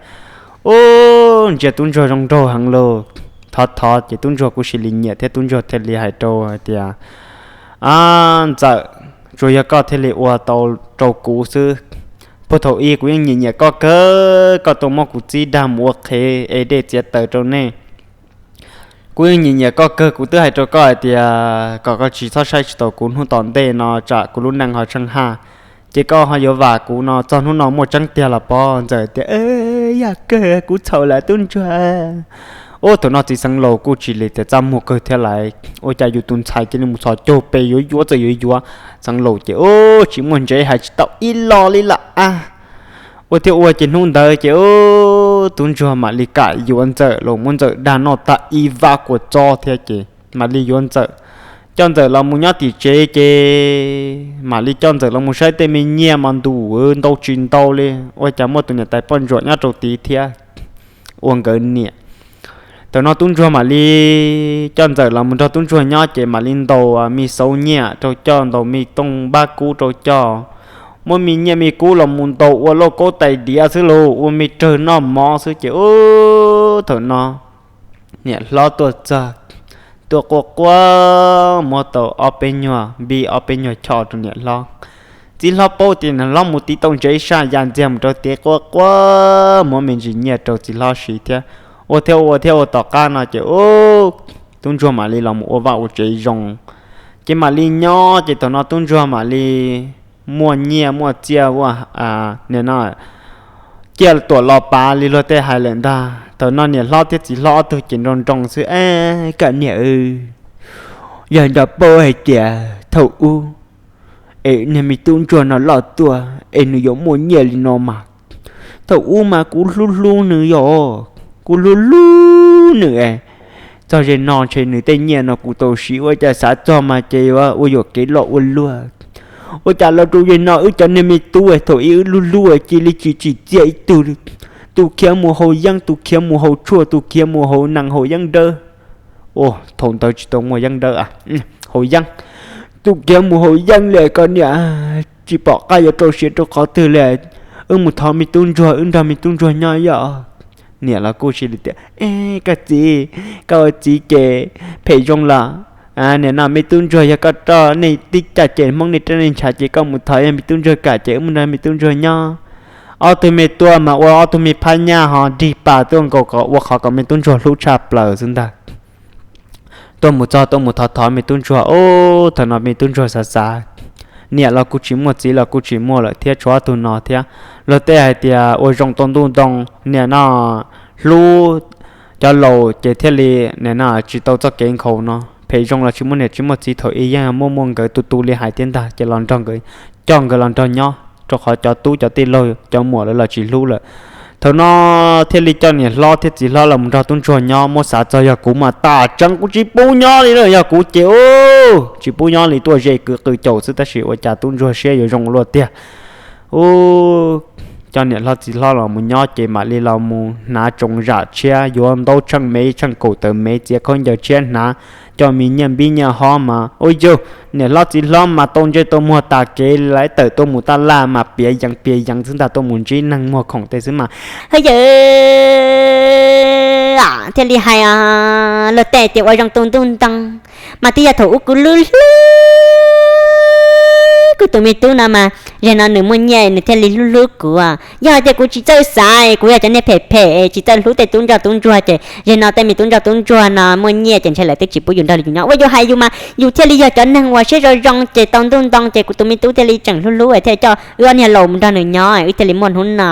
Ub, ntsia tub ntsuag zoo nraug heev lauj. Thov thov ces tub ntsuag kuj cia li nyiam thiab tub ntsuag thiaj li hais rau hais tias, A, ntxawm, tsuas yog koj thiaj li ua tau rau kuv xwb. Puag thaum ub kuv yeej nyiam nyiam koj kawg, koj tuaj muab kuv txib dag mus ua qhev es dej txiav taws rau nej. Kuv yeej nyiam nyiam koj kawg, kuv twb hais rau koj hais tias kom koj tsis txhob saib tsis taus kuv hnub tom ntej no tsam kuv lub neej ho tsheej haj. Ces koj ho yuav vam kuv no txog hnub no muaj tseeb tiag los pob? Ntxawm tias, Yog kawg, kuv txhaum lawm tub ntsuag. Ub, thaum no txiv xeev laus kuj tsis li tias txaj muag kawg thiab lawm, ua cas yus tus ntxhais cia li mus txhos caug pes yuav yuav txawm yuav yuav. Xeev laus ces ub, tsis muaj ntsev hais tsis tau ib lo li lawm a. Ua thiab ua ces hnub ntawd ces ub, tub ntsuag mam li kam yuav Ntxawm los muab Ntxawm dag noj tag ib vab kua txob thiab ces mam li yuav Ntxawm, coj Ntxawm los mus nyob tim tsev ces mam li coj Ntxawm los mus saib tej me nyiaj mas ntuj, ntau tsis ntau li, ua cas muaj tus niam tais poj ntsuam nyob rau tid thiab ua nkawd niam. Thaum no tub ntsuag mam li coj Ntxawm los mus nrog tub ntsuag nyob ces mam li ntaus me xauv nyiaj rau coj, ntaus me tooj npab kub rau coj, muab me nyiaj me kub los mus ntaus ua lauj kaub tais diav xwb los ua me rawg noj mov xwb ces ub, thaum no niam hlob tuaj txog, tuaj quaj quaj muab tau ob peb nyuag npib ob peb nyuag choj rau niam hlob. Txiv hlob paub tias niam hlob mus tiv tau ntsev saj ya ntxiag mus rau tid, quaj quaj muab me ntsis nyiaj rau txiv hlob siv thiab. Ua thiab ua thiab ua tom qab no ces ub, tub ntsuag mam li los mus ua vaj ua tsev zoo, ces mam li nyob ces thaum no tub ntsuag mam li muaj nyiaj muaj txiaj ua, nim no ciaj tuam los pav li luag tej hais lawm ntag. Thaum no niam hlob thiab txiv hlob ob tug ces nroo nroo xwb, Ab, koj niam, yog nco paub hais tias thaum ub es niag me tub ntsuag no loj tuaj es nws yuav muaj nyiaj li no mas, thaum ub mas kuv hlub hlub nws yog, kuv hlub hlub nws es txog ze no ntshe nws tej nyiaj no kuv tau siv, ua cas xav txog mas ces ua yuam kev loj ua luaj. Ua cas los rau ze no wb cov niag me tub thaum ub wb hlub hlub cia li tsis tsim txiaj ib tug, tus khiav mus haus yeeb, tus khiav mus haus tshuaj, tus khiav mus haus nees haus yeeb dawb. Thaum ntawd tsis tau muaj yeeb dawb, haus yeeb. Tus khiav mus haus yeeb li koj niam, tsis pom qab yuav rau siav rau qhov twg li. Wb mus thov me tub ntsuag, wb nrog me tub ntsuag nyob yom. Niam los kuj cia li tias, Koj txiv, koj ua txiv ces phem zoo los, nim no me tub ntsuag yog koj roj, nej tib caj ces Hmoob nej roj nej ntshav ces koj mus thov me tub ntsuag kam ces wb mus nrog me tub ntsuag nyob. Ob tug me tuaj mas ua ob tug me phab nyaj ho dig pas tuaj nkaus kom ua qhov kom me tub ntsuag hlub tshaj plaws xwb ntag. Tuaj mus txog tuaj mus thov thov me tub ntsuag, ub, thaum no me tub ntsuag xav xav, niam los kuj tsis muaj, txiv los kuj tsis muaj lawm thiab, tshuav ob tug no thiab. Luag tej hais tias ua zoo tau ntuj ntoo, nim no hlub cov laus ces thiaj li, nim no tsis tau txoj kev nkhaus no, phem zoo los tsis muaj niam tsis muaj txiv, thaum ub yeej muaj muaj nkawd tus tus li hais thiab ntag, ces los nrog nkawd, coj nkawd los nrog nyob, rau qhov cov tub cov tij laug cov muam lawv los tsis hlub lawm. Thaum no thiaj li coj niam hlob thiab txiv hlob los nrog tub ntsuag nyob. Muab xav txog yog kuv mas tam tseeb kuv tsis pub nyob li na, yog kuv ces ub, tsis pub nyob li, tuaj ze kwv qw caum xwb, tab sis ua cas tub ntsuag siab yuav zoo luaj tiag. Ub, coj niam hlob txiv hlob los mus nyob ces mam li los mus hnav tsoos zam tshiab, yuav ntaub tsheej mev tsheej kaum tawm mev, txiav khaub ncaws tshiab hnav, coj me nyiaj npib nyiaj hob mas ua yog niam hlob txiv hlob mas tau ntsej tau muag tas kev li, tawm tuaj mus taj laj mas piav yees piav yees xwb ntag, tuaj mus ntsib neeg muag khoom tej xwb mas ha yawm thiaj li hais luag tej tias ua zoo tu ntuj ntoo, mas twb yog thaum ub kuv hlub hlub kuv tus me tub no mas, zaum no nws muaj nyiaj nws thiaj li hlub hlub kuv. Yog hais tias kuv tsis txawj xav, kuv yog cov niag phem phem tsis txawj hlub tej tub ntsoj tub ntsuag ces zaum no tej me tub ntsoj tub ntsuag no muaj nyiaj ces ntshe lawv twb tsis pub yus nrog li yus nyob. Ua yus hais yus mas yus thiaj li yog cov neeg uas siab zoo zoo ces tau ntuj ntoo ces kuv tus me tub thiaj li tseem hlub hlub thiaj coj wb ob niag laus mus nrog nws nyob, wb thiaj li muaj hnub no.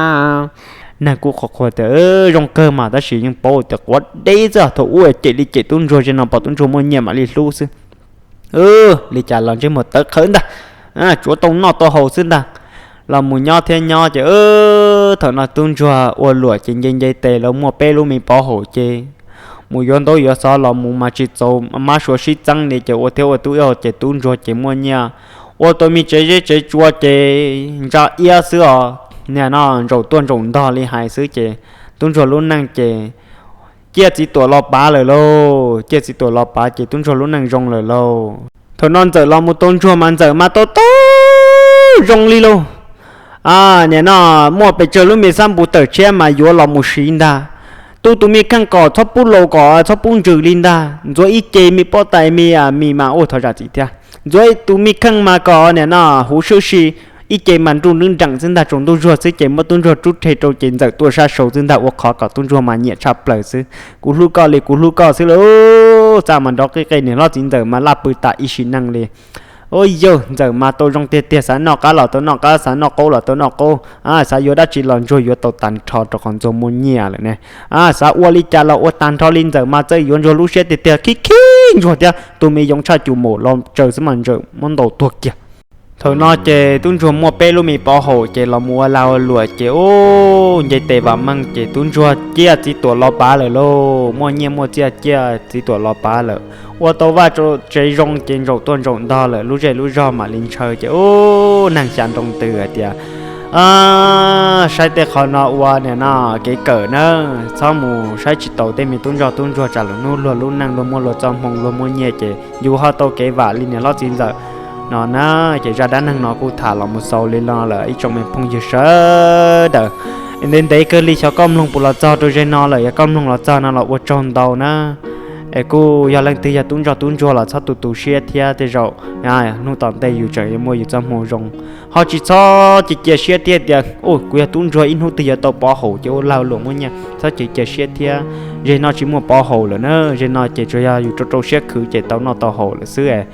Neeg kuj qhuas qhuas tias zoo kawg mas, tab sis yeej paub tias quav deb xwb, thaum ub cem li cem tub ntsuag, zaum no pom tub ntsuag muaj nyiaj mam li hlub xwb. Li cas los ntsej muag tawv qhawv ntag, tsuav tau noj tau haus xwb ntag. Los mus nyob thiab nyob ces thaum no tub ntsuag ua luam ces nce nce tes los muaj peb lub me pov haum ces mus yuav ntaub yuav xov los mus mas tsis txaus mab suav sib txeeb li ces ua thiab ua tub ib hau ces tub ntsuag ces muaj nyiaj, ua tau me tsev zeb tsev tsua ces ntsa iab xwb os. Nim no ntsaum tuaj ntsaum ntog li hais xwb ces tub ntsuag lub neej ces ciaj txiv tuam los pav lawm lauj, ciaj txiv tuam los pav ces tub ntsuag lub neej zoo lawm lauj. Thaum no ntxawm los mus tau ntsuag mas ntxawm mas tau tau zoo li lauj. Nim no muaj pes tsawg lub me xab npus tawm tshiab mas yuav los mus siv ntag. Tu tus me kheej kom txhob pub laus kom txhob pub ntsws li ntag. Ntxuav ib ce me pob tais me, me mas ua thov zam txim thiab. Ntxuav tus me kheej mas kom nim no huv sib si, ib ce mas nruj nreem nreem xwb ntag, tsaus ntuj zuag xwb ces muab tub ntsuag rub rhe rau ces ntxawm tuaj sab sau xwb ntag, ua qhov kom tub ntsuag mas nyiam tshaj plaws xwb. Kuv hlub koj li kuv hlub koj xwb lauj. Txaj mas nrov qij qej, niam hlob txiv ntxawm mas laj pw tas ib sim neej li. Ua yog Ntxawm mas tau zoo tiag tiag, xav noj qab los tau noj qab, xav noj qub los tau noj qub, xav yuav dab tsi los ntsuag yuav tau tag nrho rau qhov ntxuag muaj nyiaj lawm ne. Xav ua li cas los ua tag nrho li, Ntxawm mas txawj yuav ntsuag lub siab tiag tiag, khib khib ntsuag thiab, tus me yoov tshaj cum mum los tsaws xwb mas Ntxawm muab ntaus tuag kiag. Thaum no ces tub ntsuag muaj peb lub me pov haum ces los mus ua lag ua luam ces ub nce tes vam meej ces tub ntsuag ciaj txiv tuam los pav lawm lauj, muaj nyiaj muaj txiaj ciaj txiv tuam los pav lawm, ua tau vaj tau tsev zoo ces ntsaum tuaj ntsaum ntog lawm, lub zej lub zog mam li ntshaw ces ub neeg xya nroo twg hais tias saib tej qhov no ua niam no kev kawm na, txhob mus saib tsis taus tej me tub ntsoj tub ntsuag tsam lwm hnub luag lub neej luag muaj luag txoj hmoo luag muaj nyiaj ces yus ho tau kev vam li niam hlob txiv Ntxawm no na. Ces zaj dab neeg no kuj tham los mus xaus li no lawm ib tsoom me phooj ywg sawv daws. Ntev ntev kawg li xyov koj mloog puas los txog rau zej no lawm, yog koj mloog los txog no los ua tsaug ntau na. Es kuj yog leej twg yog tub ntsoj tub ntsuag los txhob tu tu siab thiab, tej zaum hnub tom ntej yus tseem yuav muaj yus txoj hmoo zoo. Ho tsis txhob cia cia siab thiab tias kuv yog tub ntsuag ib hnub twg yuav tau pov haum ces ua lag luam muaj nyiaj, txhob cia cia siab thiab. Zej no tsis muaj pov haum lawm na, zej no ces tsuas yog yus rau rau siab khwv ces tau noj tau haus lawm xwb.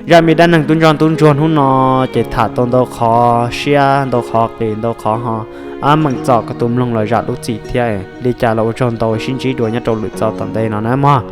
Zaj me dab neeg tub ntsoj tub ntsuag hnub no ces tham tau ntau qhov siab ntau qhov qis ntau qhov ho, ab meem txom koj tus mloog los zam lub txim thiab. Li cas los ua tsaug ntau, sib ntsib dua nyob rau lwm txoj tom ntej no na mog.